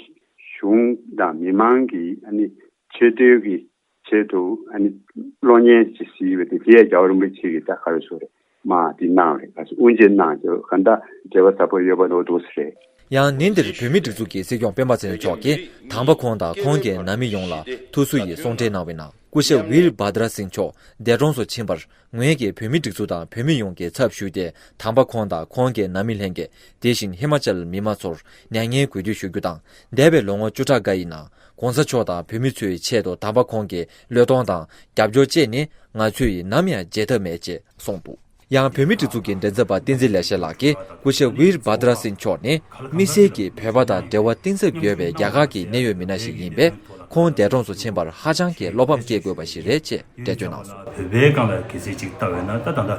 གཞུང་དང་མི་མང་གིས་ཨ་ནི་ཆེ་བསྟོད་ཀྱི་ཆེད་དུ་ཨ་ནི་གློག་བརྙན་ཅིག་གཟིགས་ཡོད་པ་དེ་དེ་ཡང་རྒྱལ་བ་རིན་པོ་ཆེ་གིས་ད་ག་རེ་ཟེར་རེད་མ་དེ་གནང་རེད། ག་ཚོད་དབུ་འབྱེད་གནང་རྗེས་ག་འདྲ་འབྲེལ་བ་ཟབ་པོ་ཡོད་པ་འདྲ་བོ་འདུག་ཟེར་རེད། ཡང་ཉིན་དེར་བོད་མིའི་སྒྲིག་འཛུགས་ཀྱི་སྲིད་སྐྱོང་སྤེན་པ་ཚེ་རིང་མཆོག་གིས་དམ་པ་ཁོང་དང་ཁོང་གི་ནང་མི་ཡོངས་ལ་ཐུགས་གསོ་ཡི་གསུང་འཕྲིན་གནང་བའི་ནང་སྐུ་ཞབས་ཝིར་བྷ་དྲ་སིང་མཆོག་འདས་གྲོངས་སུ་ཕྱིན་པར་ངོས་ཀྱིས་བོད་མིའི་སྒྲིག་འཛུགས་དང་བོད་མི་ཡོངས་ཀྱི་ཚབ་ཞུས་ཏེ་དམ་པ་ཁོང་དང་ཁོང་གི་ནང་མི་ལྷན་རྒྱས་དེ་བཞིན་ཧི་མ་ཅལ་མི་མང་ཚོར་མྱ་ངན་གུས་འདུད་ཞུ་རྒྱུ་དང་། འདས་པའི་ལོ་ངོ་བཅུ་ཕྲག་འགའ་ཡི་ནང་༸གོང་ས་མཆོག་དང་བོད་མི་ཚོའི་ཆེད་དུ་དམ་པ་ཁོང་གི་བློས་གཏོང་དང་རྒྱབ་སྐྱོར་བཅས་ནི་ང་ཚོས་ནམ་ཡང་བརྗེད་ཐབས་མེད་ཅེས་གསུངས་འདུག་ཡང་བོད་མིའི་སྒྲིག་འཛུགས་ཀྱི་མགྲིན་ཚབ་པ་བསྟན་འཛིན་ལེགས་བཤད་ལགས་ཀྱིས་སྐུ་ཞབས་ཝིར་བྷ་དྲ་སིང་མཆོག་ནི་དམིགས་བསལ་གྱིས་བོད་པ་དང་འབྲེལ་བ་གཏིང་ཟབ་ཡོད་པའི་རྒྱ་གར་གྱི་གནད་ཡོད་མི་སྣ་ཞིག་ཡིན་པས། ཁོང་འདས་གྲོངས་སུ་ཕྱིན་པར་ཧ་ཅང་གི་བློ་ཕམ་སྐྱེ་དགོས་པ་ཞིག་རེད་ཅེས་འགྲེལ་བརྗོད་གནང་སོང་། བོད་པའི་སྒང་ལ་གལ་སྲིད་ཅིག་ལྟ་བས་ན་ད་ད་ལྟ་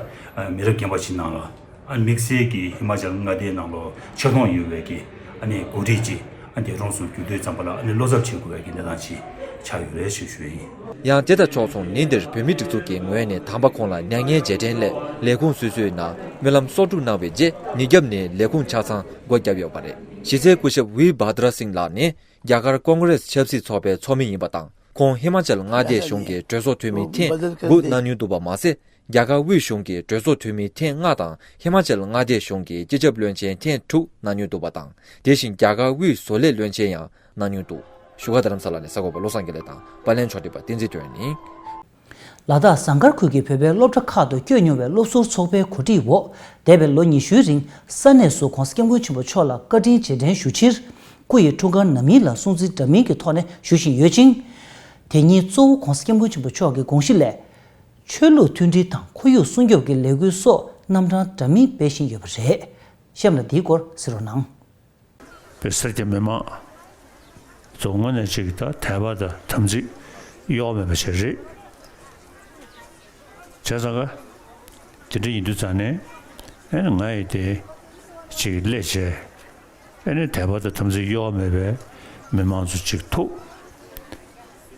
མི་རབས་རྒན་པ་ཞིག་ནང་ལ་ཨ་དམིགས་བསལ་གྱི་ཧི་མ་ཅལ་མངའ་སྡེའི་ནང་ལ་ཆེ་མཐོང་ཡོད་པའི་གི་ཨ་ནི་འགོ་ཁྲིད་ཅིག་ཨ་འདས་གྲོངས་སུ་གྱུར་དུས་ཙམ་པ་ལ་ཨ་ནི་བློ་འཚབ་བྱེད་དགོས་པའི་གི་གནས་སྟངས་ཅིག་ཆགས་ཡོད་རེད་ཞེས་ཞུ་ཡི་ཡིན། ཡང་དེ་དང་ཕྱོགས་མཚུངས་ཉིན་དེར་བོད་མིའི་སྒྲིག་འཛུགས་ཀྱི་ངོས་ནས་དམ་པ་ཁོང་ལ་མྱ་ངན་རྗེས་དྲན་སླད་ལས་ཁུངས་སོ་སོའི་ནང་སྨོན་ལམ་གསོག་སྒྲུབ་གནང་བའི་རྗེས་ཉིན་རྒྱབ་ནས་ལས་ཁུངས་ཆ་ཚང་སྒོ་བརྒྱབ་ཡོད་པ་རེད། གཞི་རྩའི་སྐུ་ཞབས་ཝིར་བྷ་དྲ་སིང་ལགས་ནི་རྒྱ་གར་ཀོང་ཀེ་རེ་སི་ཆབ་སྲིད་ཚོགས་པའི་ཚོགས་མི་ཡིན་པ་དང་། ཁོང་ཧི་མ་ཅལ་མངའ་སྡེའི་གཞུང་གི་གྲོས་ཚོགས་འཐུས་མི་ཐེངས་དགུ་གནང་མྱོང་འདུག་པ་མ་ཟད། རྒྱ་གར་དབུས་གཞུང་གི་གྲོས་ཚོགས་འཐུས་མི་ཐེངས་ལྔ་དང་ཧི་མ་ཅལ་མངའ་སྡེའི་གཞུང་གི་སྤྱི་ཁྱབ་བློན་ཆེན་ཐེངས་དྲུག་གནང་མྱོང་འདུག་པ་དང་། དེ་བཞིན་རྒྱ་གར་དབུས་བཟོ་ལས་བློན་ཆེན་ཡང་གནང་མྱོང་འདུག་བཞུགས་སྒར་རྡ་རམ་ས་ལ་ནས་གསར་འགོད་པ་བློ་བཟང་དགེ་ལེགས་དང་པར་ལེན་ཕྱོགས་སྒྲིག་པ་བསྟན་འཛིན་དོན་གཉིས། ལ་དྭགས་ཟངས་དཀར་ཁུལ་གྱི་བོད་པའི་སློབ་གྲྭ་ཁག་ཏུ་བསྐྱོད་མྱོང་བའི་སློབ་ཟུར་ཚོགས་པའི་གོ་སྒྲིག་འོག་འདས་པའི་ལོ་ཉི་ཤུའི་རིང་ས་གནས་སུ་༸གོང་ས་༸སྐྱབས་མགོན་ཆེན་པོ་མཆོག་ལ་བཀའ་དྲིན་རྗེས་དྲན་ཞུ་ཕྱིར། སྐུ་ཡི་འཁྲུངས་སྐར་ནམ་ཡིན་ལ་སྲུང་བརྩི་འདྲ་མིན་གྱི་ཐོག་ནས་ཞུ་བཞིན་ཡོད་ཅིང་། དེ་ཉིན་གཙོ་བོ་༸གོང་ས་༸སྐྱབས་མགོན་ཆེན་པོ་མཆོག་གི་དགོངས་གཞི་ལས། ཆོས་ལུགས་མཐུན་སྒྲིལ་དང་ཁོར་ཡུག་སྲུང་སྐྱོབ་ཀྱི་ལས་འགུལ་སོགས་རྣམ་གྲངས་འདྲ་མིན་སྤེལ་བཞིན་ཡོད་པ་རེད། གཤམ་ལ་འདིའི་སྐོར་གཟིགས་རོགས་གནང་། པའི་སེར་སྐྱ་མི་མང་ཚོ་དངོས་གནས་ཅིག་ད་དད་པ་དང་དམ་ཚིག་གཡོ་བ་མེད་པ་ཞིག་རེད། བྱས་ཙང་ག་དེ་འདྲ་ཡིན་དུས་ཙང་ནས་ཨེ་ནི་ང་ཡི་དེ་ཅིག་སླེབས་བྱས་ཨེ་ནི་དད་པ་དང་དམ་ཚིག་གཡོ་བ་མེད་པའི་མི་མང་ཚོ་ཅིག་ཐུག་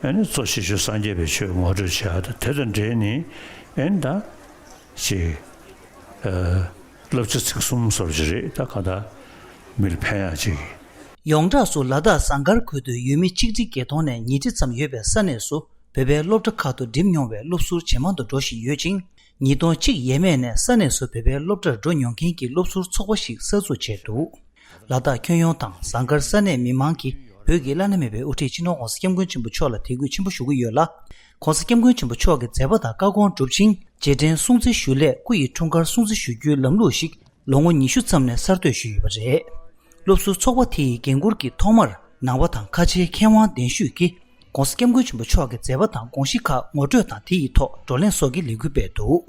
ཨེ་ནི་གཙོ་ཆེ་ཤོས་སངས་རྒྱས་པའི་ཆོས་ངོ་སྤྲོད་བྱེད་ཡ་དང་དེ་དང་འབྲེལ་ནས་ཨེ་ནི་ད་ཅིག་ཨ། བསླབ་བྱ་ཚིག་གསུམ་སོར་ཅིག་རེད་ད་ག་ད་མི་ལ་ཕན་ཡག་ཅིག་ཡོངས་གྲགས་སུ་ལ་དྭགས་ཟངས་དཀར་ཁུལ་དུ་ཡུལ་མི་ཆིག་ཁྲི་བརྒྱད་སྟོང་ནས་ཉིས་ཁྲི་ཙམ་ཡོད་པའི་ས་གནས་སུ་བོད་པའི་སློབ་གྲྭ་ཁག་ཏུ་འགྲིམ་མྱོང་བའི་སློབ་ཟུར་ཇེ་མང་དུ་འགྲོ་བཞིན་ཡོད་ཅིང་། ཉིས་སྟོང་གཅིག་ཡས་མས་ནས་ས་གནས་སུ་བོད་པའི་སློབ་གྲྭར་འགྲོ་མྱོང་མཁན་གྱི་སློབ་ཟུར་ཚོགས་པ་ཞིག་གསར་འཛུགས་བྱས་འདུག་ལ་དྭགས་ཁྱོན་ཡོངས་དང་ཟངས་དཀར་ས་གནས་མི་མང་གིས་བོད་ཀྱི་བླ་ན་མེད་པའི་དབུ་ཁྲིད་སྤྱི་ནོར་༸གོང་ས་༸སྐྱབས་མགོན་ཆེན་པོ་མཆོག་ལ་དད་གུས་ཆེན་པོ་ཞུ་གི་ཡོད་ལ། ༸གོང་ས་༸སྐྱབས་མགོན་ཆེན་པོ་མཆོག་གི་མཛད་པ་དང་བཀའ་དགོངས་བསྒྲུབས་ཤིང་རྗེས་དྲན་སྲུང་བརྩི་ཞུ་སླད་སྐུ་ཡི་འཁྲུངས་སྐར་སྲུང་བརྩི་ཞུ་རྒྱུའི་ལམ་ལུགས་ཤིག་ལོ་ངོ་ཉི་ཤུ་ཙམ་ནས་གསར་གཏོད་ཞུས་ཡོད་པ་རེད། སློབ་ཟུར་ཚོགས་པ་དེ་ཡི་འགན་འཁུར་གྱིས་ཐོག་མར་ནང་པ་དང་ཁ་ཆེའི་མཁས་དབང་གདན་ཞུས་ཀྱིས་༸གོང་ས་༸སྐྱབས་མགོན་ཆེན་པོ་མཆོག་གི་མཛད་པ་དང་དགོངས་གཞི་ཁག་ངོ་སྤྲོད་དང་དེ་ཡི་ཐོག་བགྲོ་གླེང་སོགས་ཀྱི་ལས་འགུལ་སྤེལ་འདུག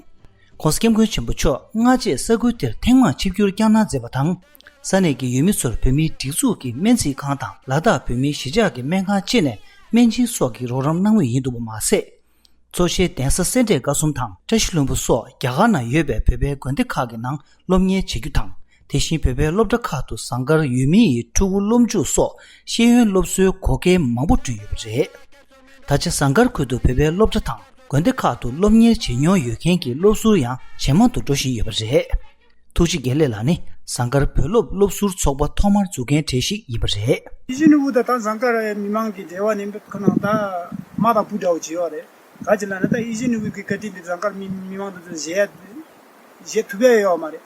༸གོང་ས་༸སྐྱབས་མགོན་ཆེན་པོ་མཆོག་སྔ་རྗེས་ས་ཁུལ་དེར་ཐེངས་མང་ཆིབས་བསྒྱུར་བསྐྱངས་གནང་མཛད་པ་དང་། ས་གནས་ཀྱི་ཡུལ་མི་ཚོར་བོད་མིའི་སྒྲིག་འཛུགས་ཀྱི་སྨན་རྩིས་ཁང་དང་ལ་དྭགས་བོད་མིའི་གཞིས་ཆགས་ཀྱི་སྨན་ཁང་བཅས་ནས་སྨན་སྦྱིན་སོགས་ཀྱི་རོགས་རམ་གནང་མུས་ཡིན་འདུག་པ་མ་ཟད། གཙོ་ཆེའི་གདན་ས་སེ་འབྲས་དགའ་གསུམ་དང་བཀྲ་ཤིས་ལྷུན་པོ་སོགས་རྒྱ་གར་ནང་ཡོད་པའི་བོད་པའི་དགོན་སྡེ་ཁག་གི་ནང་སློབ་གཉེར་བྱེད་རྒྱུ་དང་ དེ་བཞིན་བོད་པའི་སློབ་གྲྭ་ཁག་ཏུ་ཟངས་དཀར་ཡོད་མེད་ཡི་ཕྲུ་གུ་སློབ་འཇུག་སོགས་ཤེས་ཡོན་སློབ་གསོའི་གོ་སྐལ་མང་པོ་བསྐྲུན་ཡོད་པ་རེད། ད་ཆ་ཟངས་དཀར་ཁུལ་དུ་བོད་པའི་སློབ་གྲྭ་དང་དགོན་སྡེ་ཁག་ཏུ་སློབ་གཉེར་བྱེད་མྱོང་ཡོད་མཁན་གྱི་སློབ་ཟུར་ཡང་ཇེ་མང་དུ་འགྲོ་བཞིན་ཡོད་པ་རེད། ཐུགས་རྗེ་དགེ་ལེགས་ལགས་ནི་ཟངས་དཀར་བོད་སློབ་སློབ་ཟུར་ཚོགས་པ་ཐོག་མར་འཛུགས་མཁན་གྲས་ཤིག་ཡིན་པ་རེད། ཡིད་བཞིན་ནོར་བུ་དང་ད་ཟངས་དཀར་མི་མང་གི་འབྲེལ་བ་ནི་ཁོ་ནང་ད་མ་དང་བུ་འདྲ་བོ་བྱེད་ཡོད་རེད། ག་ཅི་ལབ་ན་ད་ཡིད་བཞིན་ནོར་བུ་གི་བཀའ་དྲིན་འདི་ཟངས་དཀར་མི་མི་མང་དུ་བཞེས་བཞེས་ཐུབ་ཡ་ཡོད་མ་རེད།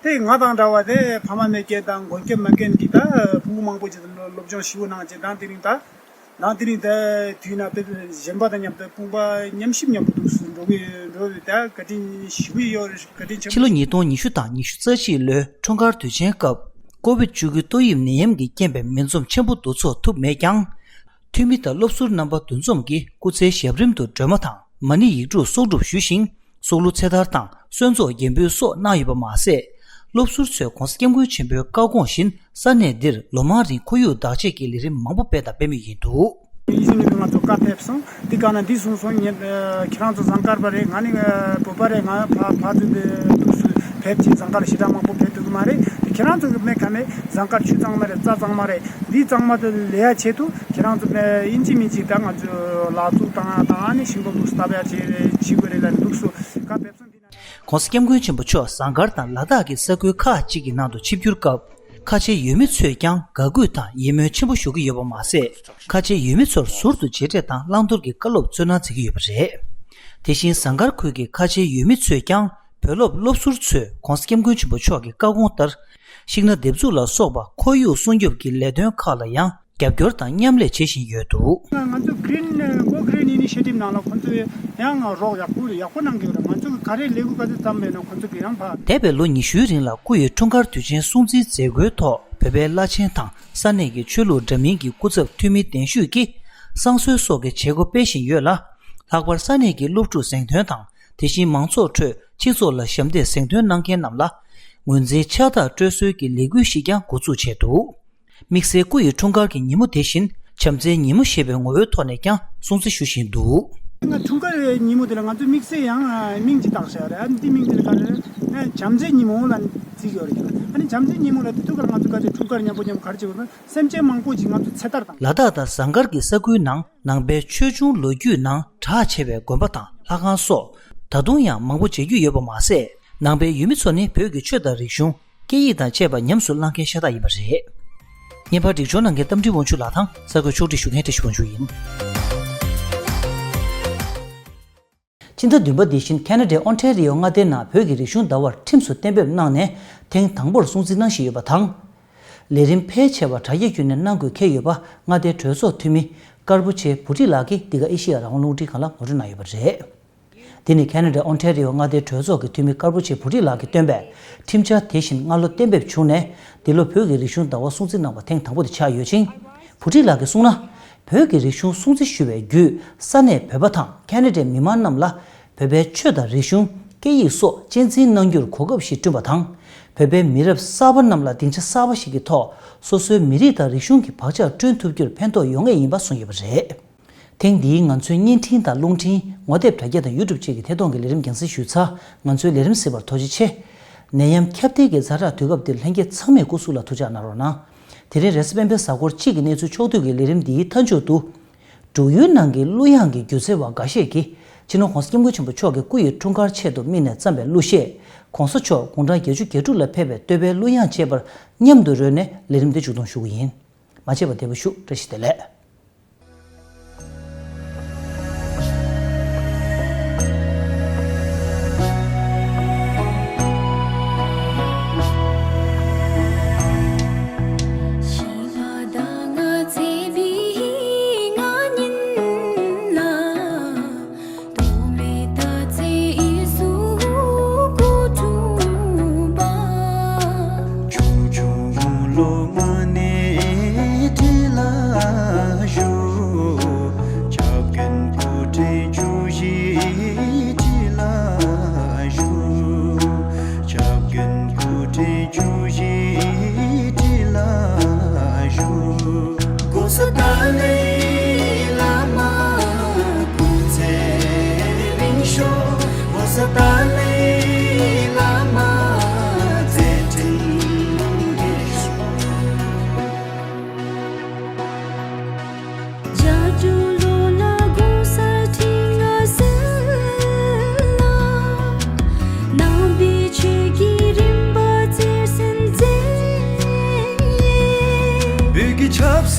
དེ་ང་དང་འདྲ་བ་དེ་ཕ་མ་མེད་མཁན་དང་མགོན་སྐྱབས་མེད་མཁན་གྱི་ད་ཕྲུ་གུ་མང་པོ་ཅིག་སློབ་སྦྱོང་ཞིབ་པོ་གནང་བྱས་དང་དེ་རིང་ད་ནང་དེ་རིང་ད་དུས་ན་དཔེ་གཞན་པ་དང་མཉམ་དུ་དཔུང་པ་མཉམ་གཤིབ་མཉམ་པོ་འདུག་སུ་འགྲོ་གི་འགྲོ་བའི་ད་བཀའ་དྲིན་ཞུ་གི་ཡོད་རེད། བཀའ་དྲིན་ཆེན་པོ། ཕྱི་ལོ་ཉིས་སྟོང་ཉི་ཤུ་དང་ཉི་ཤུ་རྩ་གཅིག་ལོའི་འཁྲུངས་སྐར་དུས་ཆེན་སྐབས་ཀོ་བིད་བཅུ་དགུ་ཏོག་དབྱིབས་ནད་ཡམས་ཀྱི་རྐྱེན་པས་མི་འཛོམས་ཆེན་པོ་འདུ་ཚོགས་ཐུབ་མེད་ཀྱང་། འཐུས་མི་དང་སློབ་ཟུར་རྣམ་པ་འདུ་འཛོམས་ཀྱིས་སྐུ་ཚེའི་ཞབས་རིམ་དུ་སྒྲོལ་མ་དང་མ་ཎི་ཡིག་དྲུག་གསོག་སྒྲུབ་ཞུས་ཤིང་། སྲོག་བླུ་ཚེ་ཐར་དང་གསོལ་ཚོགས་རྒྱན་འབུལ་སོགས་གནང་ཡོད་པ་མ་ཟད། སློབ་ཟུར་ཚོས་༸གོང་ས་༸སྐྱབས་མགོན་ཆེན་པོའི་བཀའ་དགོངས་བཞིན་ས་གནས་འདིར་ལོ་མང་རིང་ཁོར་ཡུག་བདག་གཅེས་ཀྱི་ལས་རིམ་མང་པོ་སྤེལ་དང་སྤེལ་མུས་ཡིན་འདུག། ཡིད་བཞིན་ནོར་བུས་ང་ཚོ་བཀའ་ཕེབས་སོང་། འདི་ག་ན་འདི་གསུངས་སོང་། ངས་ཁྱེད་རང་ཚོ་ཟངས་དཀར་པ་རེད། ང་ནི་བོད་པ་རེད། ང་ཕ་ཕ་ཚོ་འདི་འདུག་སུ་ཕེབས་ཀྱི་ཟངས་དཀར་ཞེ་དྲག་མང་པོ་ཕེབས་ཐུབ་ཀྱི་མ་རེད། ཁྱེད་རང་ཚོ་གི་མེ་ཁ་མེ་ཟངས་དཀར་ཆུ་གཙང་མ་རེད། རྩྭ་གཙང་མ་རེད། འདི་གཙང་མ་དེ་ལས་ཡ་ཆེད་དུ་ཁྱེད་རང་ཚོ་ཨིན་ཅི་མིན་ཅི་ད་ང་ཚོ་ལག་འཛུགས་བཏང་ཡ་དང་ཨ་ནི་ཤིང་སྡོང་འདུག་སྟབས་ཡ་བྱེད་བྱེད་དགོས་རེད་ལ་འདུག་སུ་བཀའ་ཕེབས་སོང་། འདི་ན། ༸གོང་ས་༸སྐྱབས་མགོན་ཆེན་པོ་མཆོག་ཟངས་དཀར་དང་ལ་དྭགས་ཀྱི་ས་ཁུལ་ཁག་ཅིག་གི་ནང་དུ་ཆིབས་བསྒྱུར་སྐབས། ཁ་ཆེ་ཡུལ་མི་ཚོས་ཀྱང་དགའ་གུས་དང་ཡིད་སྨོན་ཆེན་པོ་ཞུ་གི་ཡོད་པ་མ་ཟད། ཁ་ཆེ་ཡུལ་མི་ཚོར་ཟུར་དུ་མཇལ་འཕྲད་དང་བླང་དོར་གྱི་བཀའ་སློབ་སྩོལ་གནང་མཛད་ཀྱི་ཡོད་པ་རེད། དེ་བཞིན་ཟངས་དཀར་ཁུལ་གྱི་ཁ་ཆེ་ཡུལ་མི་ཚོས་ཀྱང་། བོད་སློབ་སློབ་ཟུར་ཚོས་༸གོང་ས་༸སྐྱབས་མགོན་ཆེན་པོ་མཆོག་གི་བཀའ་དགོངས་ལྟར། ཤིང་སྣ་འདེབས་འཛུགས་ལ་སོགས་པ་ཁོར་ཡུག་སྲུང་སྐྱོབ་ཀྱི་ལས་དོན་ཁག་ལ་ཡང་རྒྱབ་སྐྱོར་དང་མཉམ་ལས་བྱེད་བཞིན་ཡོད་འདུག། ང་ང་ཚོ་Green Go Green Initiative ནང་ལ་ཁོང་ཚོས་ཡང་རོགས་ཡག་པོ་ཡག་པོ་གནང་གི་ཡོད་རེད། ང་ཚོ་ག་རེ་ལས་འགུལ་ག་ཚོད་བརྩམས་པས་ན་ཁོང་ཚོ་གི་ཡང་ཕ། འདས་པའི་ལོ་ཉི་ཤུའི་རིང་ལ་སྐུ་ཡི་འཁྲུངས་སྐར་དུས་ཆེན་སྲུང་བརྩིའི་མཛད་སྒོའི་ཐོག་བོད་པའི་བླ་ཆེན་དང་ས་གནས་ཀྱི་ཆོས་ལུགས་འདྲ་མིན་གྱི་སྐུ་ཚབ་འཐུས་མི་གདན་ཞུས་ཀྱིས་བསང་གསོལ་སོགས་ཀྱི་བྱེད་སྒོ་སྤེལ་བཞིན་ཡོད་ལ། ལྷག་པར་ས་གནས་ཀྱི་སློབ་ཕྲུག་གཟེངས་ཐོན་དང་། དེ་བཞིན་མང་ཚོགས་ཁྲོད་སྤྱི་ཚོགས་ལ་ཞབས་འདེགས་གཟེངས་ཐོན་གནང་མཁན་རྣམས་ལ་ངོས་འཛིན་ཕྱག་རྟགས་སྤྲོད་སྲོལ་གྱི་ལས་འགུལ་ཞིག་ཀྱང་འགོ་འཛུགས་བྱས་འདུག། དམིགས་བསལ་སྐུ་ཡི་འཁྲུངས་སྐར་གྱི་ཉིན་མོ་དེ་བཞིན་བྱམས་བརྩེའི་ཉིན་མོ་ཞེས་པའི་ངོ་བོའི་ཐོག་ནས་ཀྱང་སྲུང་བརྩི་ཞུ་བཞིན་འདུག། ང་འཁྲུངས་སྐར་ཉིན་མོ་དེ་ལ་ང་ཚོས་དམིགས་བསལ་ཡང་མིང་ཅིག་བཏགས་བཞག་རེད། ཨ་ནི་འདི་མིང་དེ་ལ་ག་རེ་རེད། བྱམས་བརྩེའི་ཉིན་མོ་ལ་བརྩི་གི་ཡོད་རེད། ཨ་ནི་བྱམས་བརྩེའི་ཉིན་མོ་ལ་དེ་ཐུག་གར་ང་ཚོ་ག་ཚོད་འཁྲུངས་སྐར་མཉམ་པོ་མཉམ་པོ་ག་རེ་བྱེད་དགོས་ན་སེམས་ཅན་མང་པོ་ཅིག་ང་ཚོ་ཚེ་ཐར་དང་། ལ་དྭགས་དང་ཟངས་དཀར་གྱི་ས་ཁུལ་ནང་ནང་པའི་ཆོས་འབྱུང་ལོ་རྒྱུས་ནང་གྲགས་ཆེ་བའི་དགོན་པ་དང་ལྷ་ཁང་སོགས་ད་དུང་ཡང་མང་པོ་མཇལ་རྒྱུ་ཡོད་པ་མ་ཟད། ནང་པའི་ཡུལ་མི་ཚོ་ནི་བོད་ཀྱི་ཆོས་དང་རིག་གཞུང་། སྐད་ཡིག་དང་བཅས་པ་ཉམས་སུ་བླང་མཁན་ཤ་སྟག་ཡིན་པ་རེད། བརྙན་པར་སྒྲིག་སྦྱོར་གནང་མཁན་རྟ་མགྲིན་དབང་ཕྱུག་ལགས་དང་གསར་འགོད་ཕྱོགས་སྒྲིག་ཞུ་མཁན་བཀྲ་ཤིས་དབང་ཕྱུག་ཡིན། སྤྱི་ཟླ་བདུན་པ་འདི་བཞིན་ཁེ་ན་ཌའི་ཨོན་ཊེ་རི་ཡོ་མངའ་སྡེའི་ནང་བོད་ཀྱི་རིག་གཞུང་ཟླ་བར་ཁྲིམས་སུ་གཏན་འབེབས་གནང་ནས་ཐེངས་དང་པོར་སྲུང་བརྩི་གནང་བཞིན་ཡོད་པ་དང་། ལས་རིམ་ཕལ་ཆེ་བ་དྲ་རྒྱ་བརྒྱུད་ནས་གནང་དགོས་འཁེལ་ཡོད་པ་མངའ་སྡེའི་གྲོས་ཚོགས་འཐུས་མི་ཀར་པོ་ཆེ་བྷུ་ཊི་ལགས་ཀྱིས་འདི་ག་ཨེ་ཤེ་ཡ་རང་དབང་རླུང་འཕྲིན་ཁང་ལ་ངོ་སྤྲོད་གནང་ཡོད་པ་རེད། དེ་ནི་ཁེ་ན་ཌ་ཨོན་ཊེ་རི་ཡོ་མངའ་སྡེའི་གྲོས་ཚོགས་ཀྱི་འཐུས་མི་ཀར་པོ་ཆེ་བྷུ་ཊི་ལགས་ཀྱིས་བཏོན་པའི་ཁྲིམས་འཆར་དེ་བཞིན་སྔ་ལོ་གཏན་འབེབས་བྱུང་ནས་འདི་ལོ་བོད་ཀྱི་རིག་གཞུང་ཟླ་བ་སྲུང་བརྩི་གནང་བ་ཐེངས་དང་པོ་དེ་ཆགས་ཡོད་ཅིང་། བྷུ་ཊི་ལགས་ཀྱིས་གསུངས་ན། བོད་ཀྱི་རིག་གཞུང་སྲུང་བརྩི་ཞུ་བའི་བརྒྱུད་ས་གནས་བོད་པ་དང་ཁེ་ན་ཌའི་མི་མང་རྣམས་ལ་བོད་པའི་ཆོས་དང་རིག་གཞུང་སྐད་ཡིག་སོགས་གཅེས་འཛིན་གནང་རྒྱུར་གོ་སྐབས་ཤིག་བསྐྲུན་པ་དང་། བོད་པའི་མི་རབས་གསར་པ་རྣམས་ལ་སྡིངས་ཆ་གསར་པ་ཞིག་གི་ཐོག་སོ་སོའི་མི་རིགས་དང་རིག་གཞུང་གི་བག་ཆགས་བསྐྲུན་ཐུབ་རྒྱུར་ཕན་ཐོགས་ཡོང་ངེས་ཡིན་པ་གསུངས་ཡོད་པ་རེད། ཐེངས་འདིའི་ང་ཚོའི་བརྙན་འཕྲིན་དང་རླུང་འཕྲིན། ངོ་དེབ་དྲ་རྒྱ་དང་ཡུ་ཊུབ་བཅས་ཀྱི་ཐད་གཏོང་གི་ལས་རིམ་རྒྱང་སྲིང་ཞུས་ཚར། ང་ཚོའི་ལས་རིམ་གཟིགས་པར་ཐུགས་རྗེ་ཆེ། ནད་ཡམས་ཁྱབ་གདལ་གྱི་ཛ་དྲག་དུས་སྐབས་འདིར་ལྷན་རྒྱས་ཚང་མས་སྐུ་གཟུགས་ལ་ཐུགས་ཅག་གནང་རོགས་གནང་། དེ་རིང་རེས་གཟའ་སྤེན་པའི་གཟའ་འཁོར་གཅིག་གི་གནས་ཚུལ་ཕྱོགས་བསྡུས་ཀྱི་ལས་རིམ་འདིའི་མཐའ་མཇུག་ཏུ། འབྲུག་ཡུལ་ནང་གི་གླུ་དབྱངས་ཀྱི་སྒྱུ་རྩལ་བ་འགའ་ཤས་ཀྱིས་སྤྱི་ནོར་༸གོང་ས་༸སྐྱབས་མགོན་ཆེན་པོ་མཆོག་གི་སྐུ་ཡི་འཁྲུངས་སྐར་ཆེད་དུ་དམིགས་ནས་བརྩམས་པའི་གླུ་གཞས། ༸གོང་ས་མཆོག་དགུང་གྲངས་བརྒྱད་ཅུ་གྱ་དྲུག་ལ་ཕེབས་པའི་བསྟོད་པའི་གླུ་དབྱངས་བཅས་པར་མཉམ་དུ་རོལ་ནས་ལས་རིམ་འདི་མཇུག་སྡོམ་ཞུ་གི་ཡིན། མ་ཆད་པར་བདེ་པོ་བཞུགས། བཀྲ་ཤིས་བདེ་ལེགས།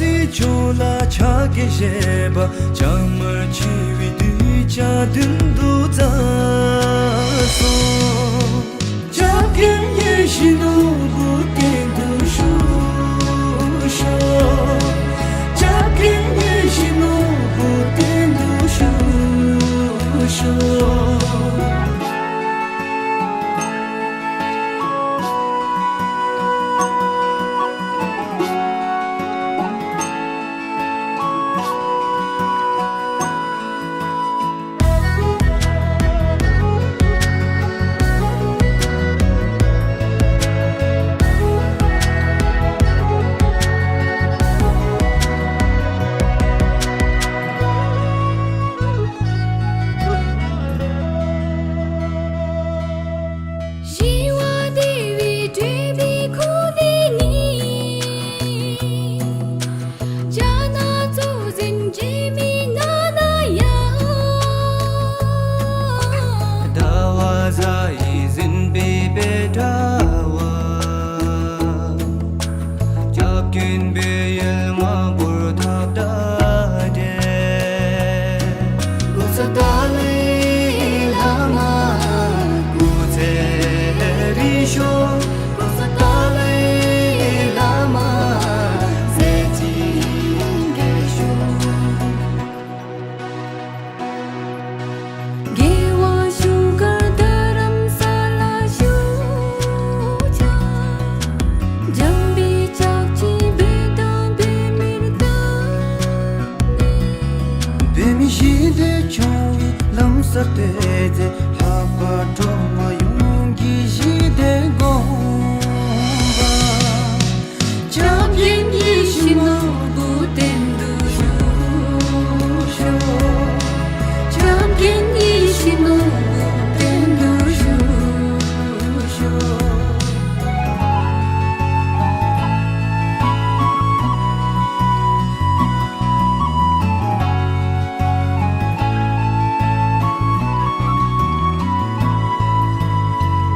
ཕྱོགས་ལ་ཕྱག་གིས་བཞེས་པ། བྱམས་མ་ཆེ་བའི་གདུལ་བྱ་མདུན་དུ་བཙའ་སོང་། སྐྱབས་མགོན་ཡིད་བཞིན་ནོར་བུ་བསྟན་དུ་ཞུ་ཤོག། སྐྱབས་མགོན་ཡིད་བཞིན་ནོར་བུ་བསྟན་དུ་ཞུ་ཤོག། ཞི་བ་བདེ་བའི་སྤྲུལ་པའི་ཁོ་བོ་ནི། རྒྱ་ནག་གཙོ་འཛིན་འཇིགས་མེད་ནང་ན་ཡང་། ཟླ་བ་གཟའ་ཡིས་ཟིན་པའི་དཔལ་གྲགས་པ། སྐྱབས་མགོན་བོད་ཡུལ་དམར་པོར་ཐོབ་ཐང་སྤྲད། ཀུ་ཙུག་ཏཱ་ལའི་བླ་མ་སྐུ་ཚེ་རིང་ཤོག། ཀུ་ཙུག་ཏཱ་ལའི་བླ་མ་མཛད་འཕྲིན་རྒྱས་ཤོག། རྒྱལ་བ་བཞུགས་སྒར་རྡ་རམ་ས་ལར་བཞུགས་ཀྱང་། འཇམ་པའི་ལྕགས་ཀྱུས་བོད་དང་བོད་མིར་བསྟན་ནས། བོད་མི་ཞི་བདེ་སྐྱོང་བའི་ལམ་སར་བསྟོད་མཛད། ལྷག་པར་གྲོགས་པོ་ཡོངས་ཀྱི་ཞི་བདེ་དགོངས་པ། སྐྱབས་མགོན་ཡིད་བཞིན་ནོར་བུ་བསྟན་དུ་ཞུ་ཤོག། སྐྱབས་མགོན་ཡིད་བཞིན་ནོར་བུ་བསྟན་དུ་ཞུ་ཤོག།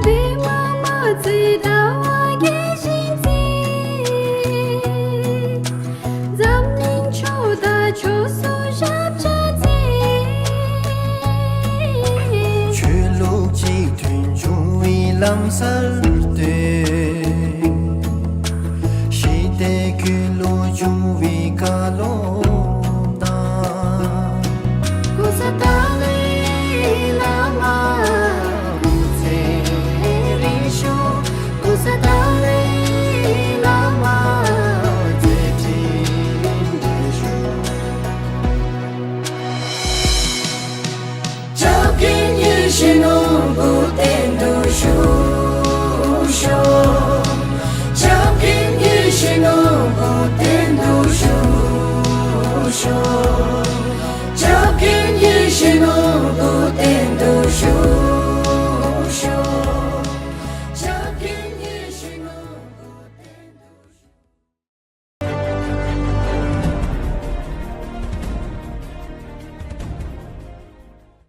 བོད་མི་མ་བརྩི་ཟླ་བ་རྒྱས་བཞིན་བརྩེ། འཛམ་གླིང་ཕྱོགས་དང་ཕྱོགས་སུ་ཞབས་ཕྱི་མཛད། ཆོས་ལུགས་གཅིག་མཐུན་འབྱུང་བའི་ལམ་སར་བསྟོད། ཞི་བདེ་ཁྱོད་ལུ་འབྱུང་བའི་བཀའ་སློབ་དང་། ཀུ་ཙུག་ཏཱ་ལའི་བླ་མ་སྐུ་ཚེ་རིང་ཤོག། ཀུ་ཙུག་ཏཱ་ལའི་བླ་མ་མཛད་འཕྲིན་རྒྱས་ཤོག། སྐྱབས་མགོན་ཡིད་བཞིན་ནོར་བུ་བསྟན་དུ་ཞུ་ཤོག། སྐྱབས་མགོན་ཡིད་བཞིན་ནོར་བུ་བསྟན་དུ་ཞུ་ཤོག། སྐྱབས་མགོན་ཡིད་བཞིན་ནོར་བུ་བསྟན་དུ་ཞུ་